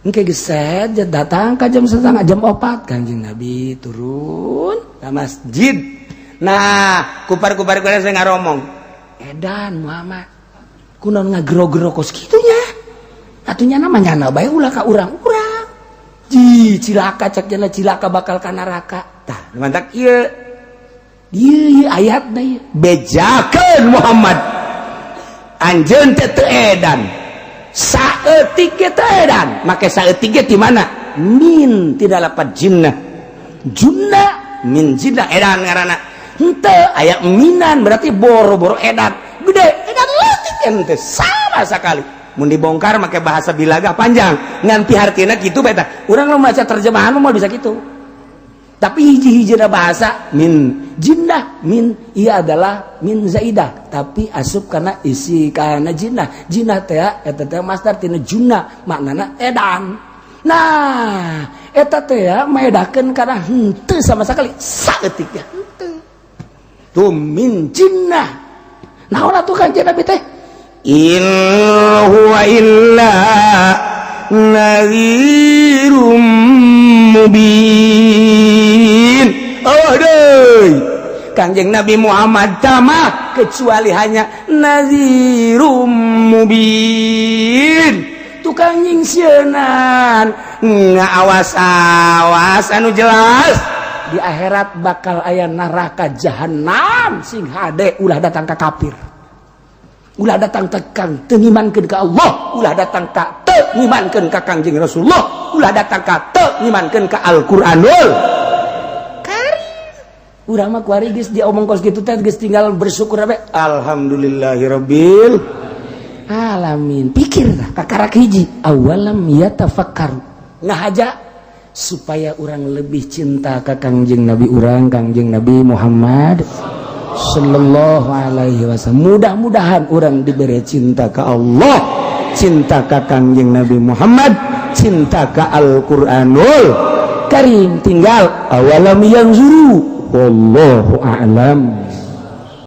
B: Engke geset datang ka jam setengah jam 4 Kanjeng Nabi turun
A: ke masjid. Nah, kupar-kupar Quraisy ngaromong.
B: Edan Muhammad. Kunaon ngagero-gero kos kitunya? Atuh nyana mah nyana bae ulah ka urang-urang. Ji cilaka cak jana cilaka bakal ka neraka.
A: Tah, mantak ieu.
B: Ieu ieu ayatna ieu.
A: Bejakeun Muhammad. Anjeun teh teu edan. Saeutik ge teu edan. Make saeutik ge ti mana? Min tidak lapat jinnah. Junna min jinnah edan ngaranna. Henteu aya minan berarti boro-boro edan. Gede edan leutik ente sama sekali. Mun dibongkar make bahasa bilaga panjang. Ngan pihartina kitu beta.
B: Urang mah maca terjemahan mah bisa kitu. Tapi hiji-hiji bahasa min jinnah min iya adalah min zaidah tapi asup karena isi karena jinnah jinnah teh eta teh masdar tina junna maknana edan. Nah eta teh maedakeun kana henteu sama sekali saeutik ya henteu
A: tuh min
B: jinnah. Naon atuh Kanjeng Nabi teh?
A: In huwa illa nadhirum mubin. Oh deui Kangjeng Nabi Muhammad tamah kecuali hanya nadhirum mubin, tukang nyingsieunan ngaawas-awas anu jelas
B: di akhirat bakal aya neraka jahanam. Sing hade ulah datang ka kafir, ulah datang tekan teu ngimankeun ka Allah,
A: ulah datang ka teu ngimankeun ka Kangjeng Rasulullah, ulah datang ka teu ngimankeun ka Al-Qur'anul
B: Karim. Urang mah kuari geus diomong kos kitu teh geus tinggal bersyukur bae.
A: Alhamdulillahirabbil
B: alamin. Pikir tah kakarak hiji awalam yatafakkaru ngahaja supaya orang lebih cinta ka Kangjeng Nabi urang, Kangjeng Nabi Muhammad sallallahu alaihi wasallam. Mudah-mudahan orang diberi
A: cinta ke Allah, cinta ka Kangjeng Nabi Muhammad, cinta ka Al-Qur'anul
B: Karim.
A: Tinggal awalam yanzuru, wallahu a'lam.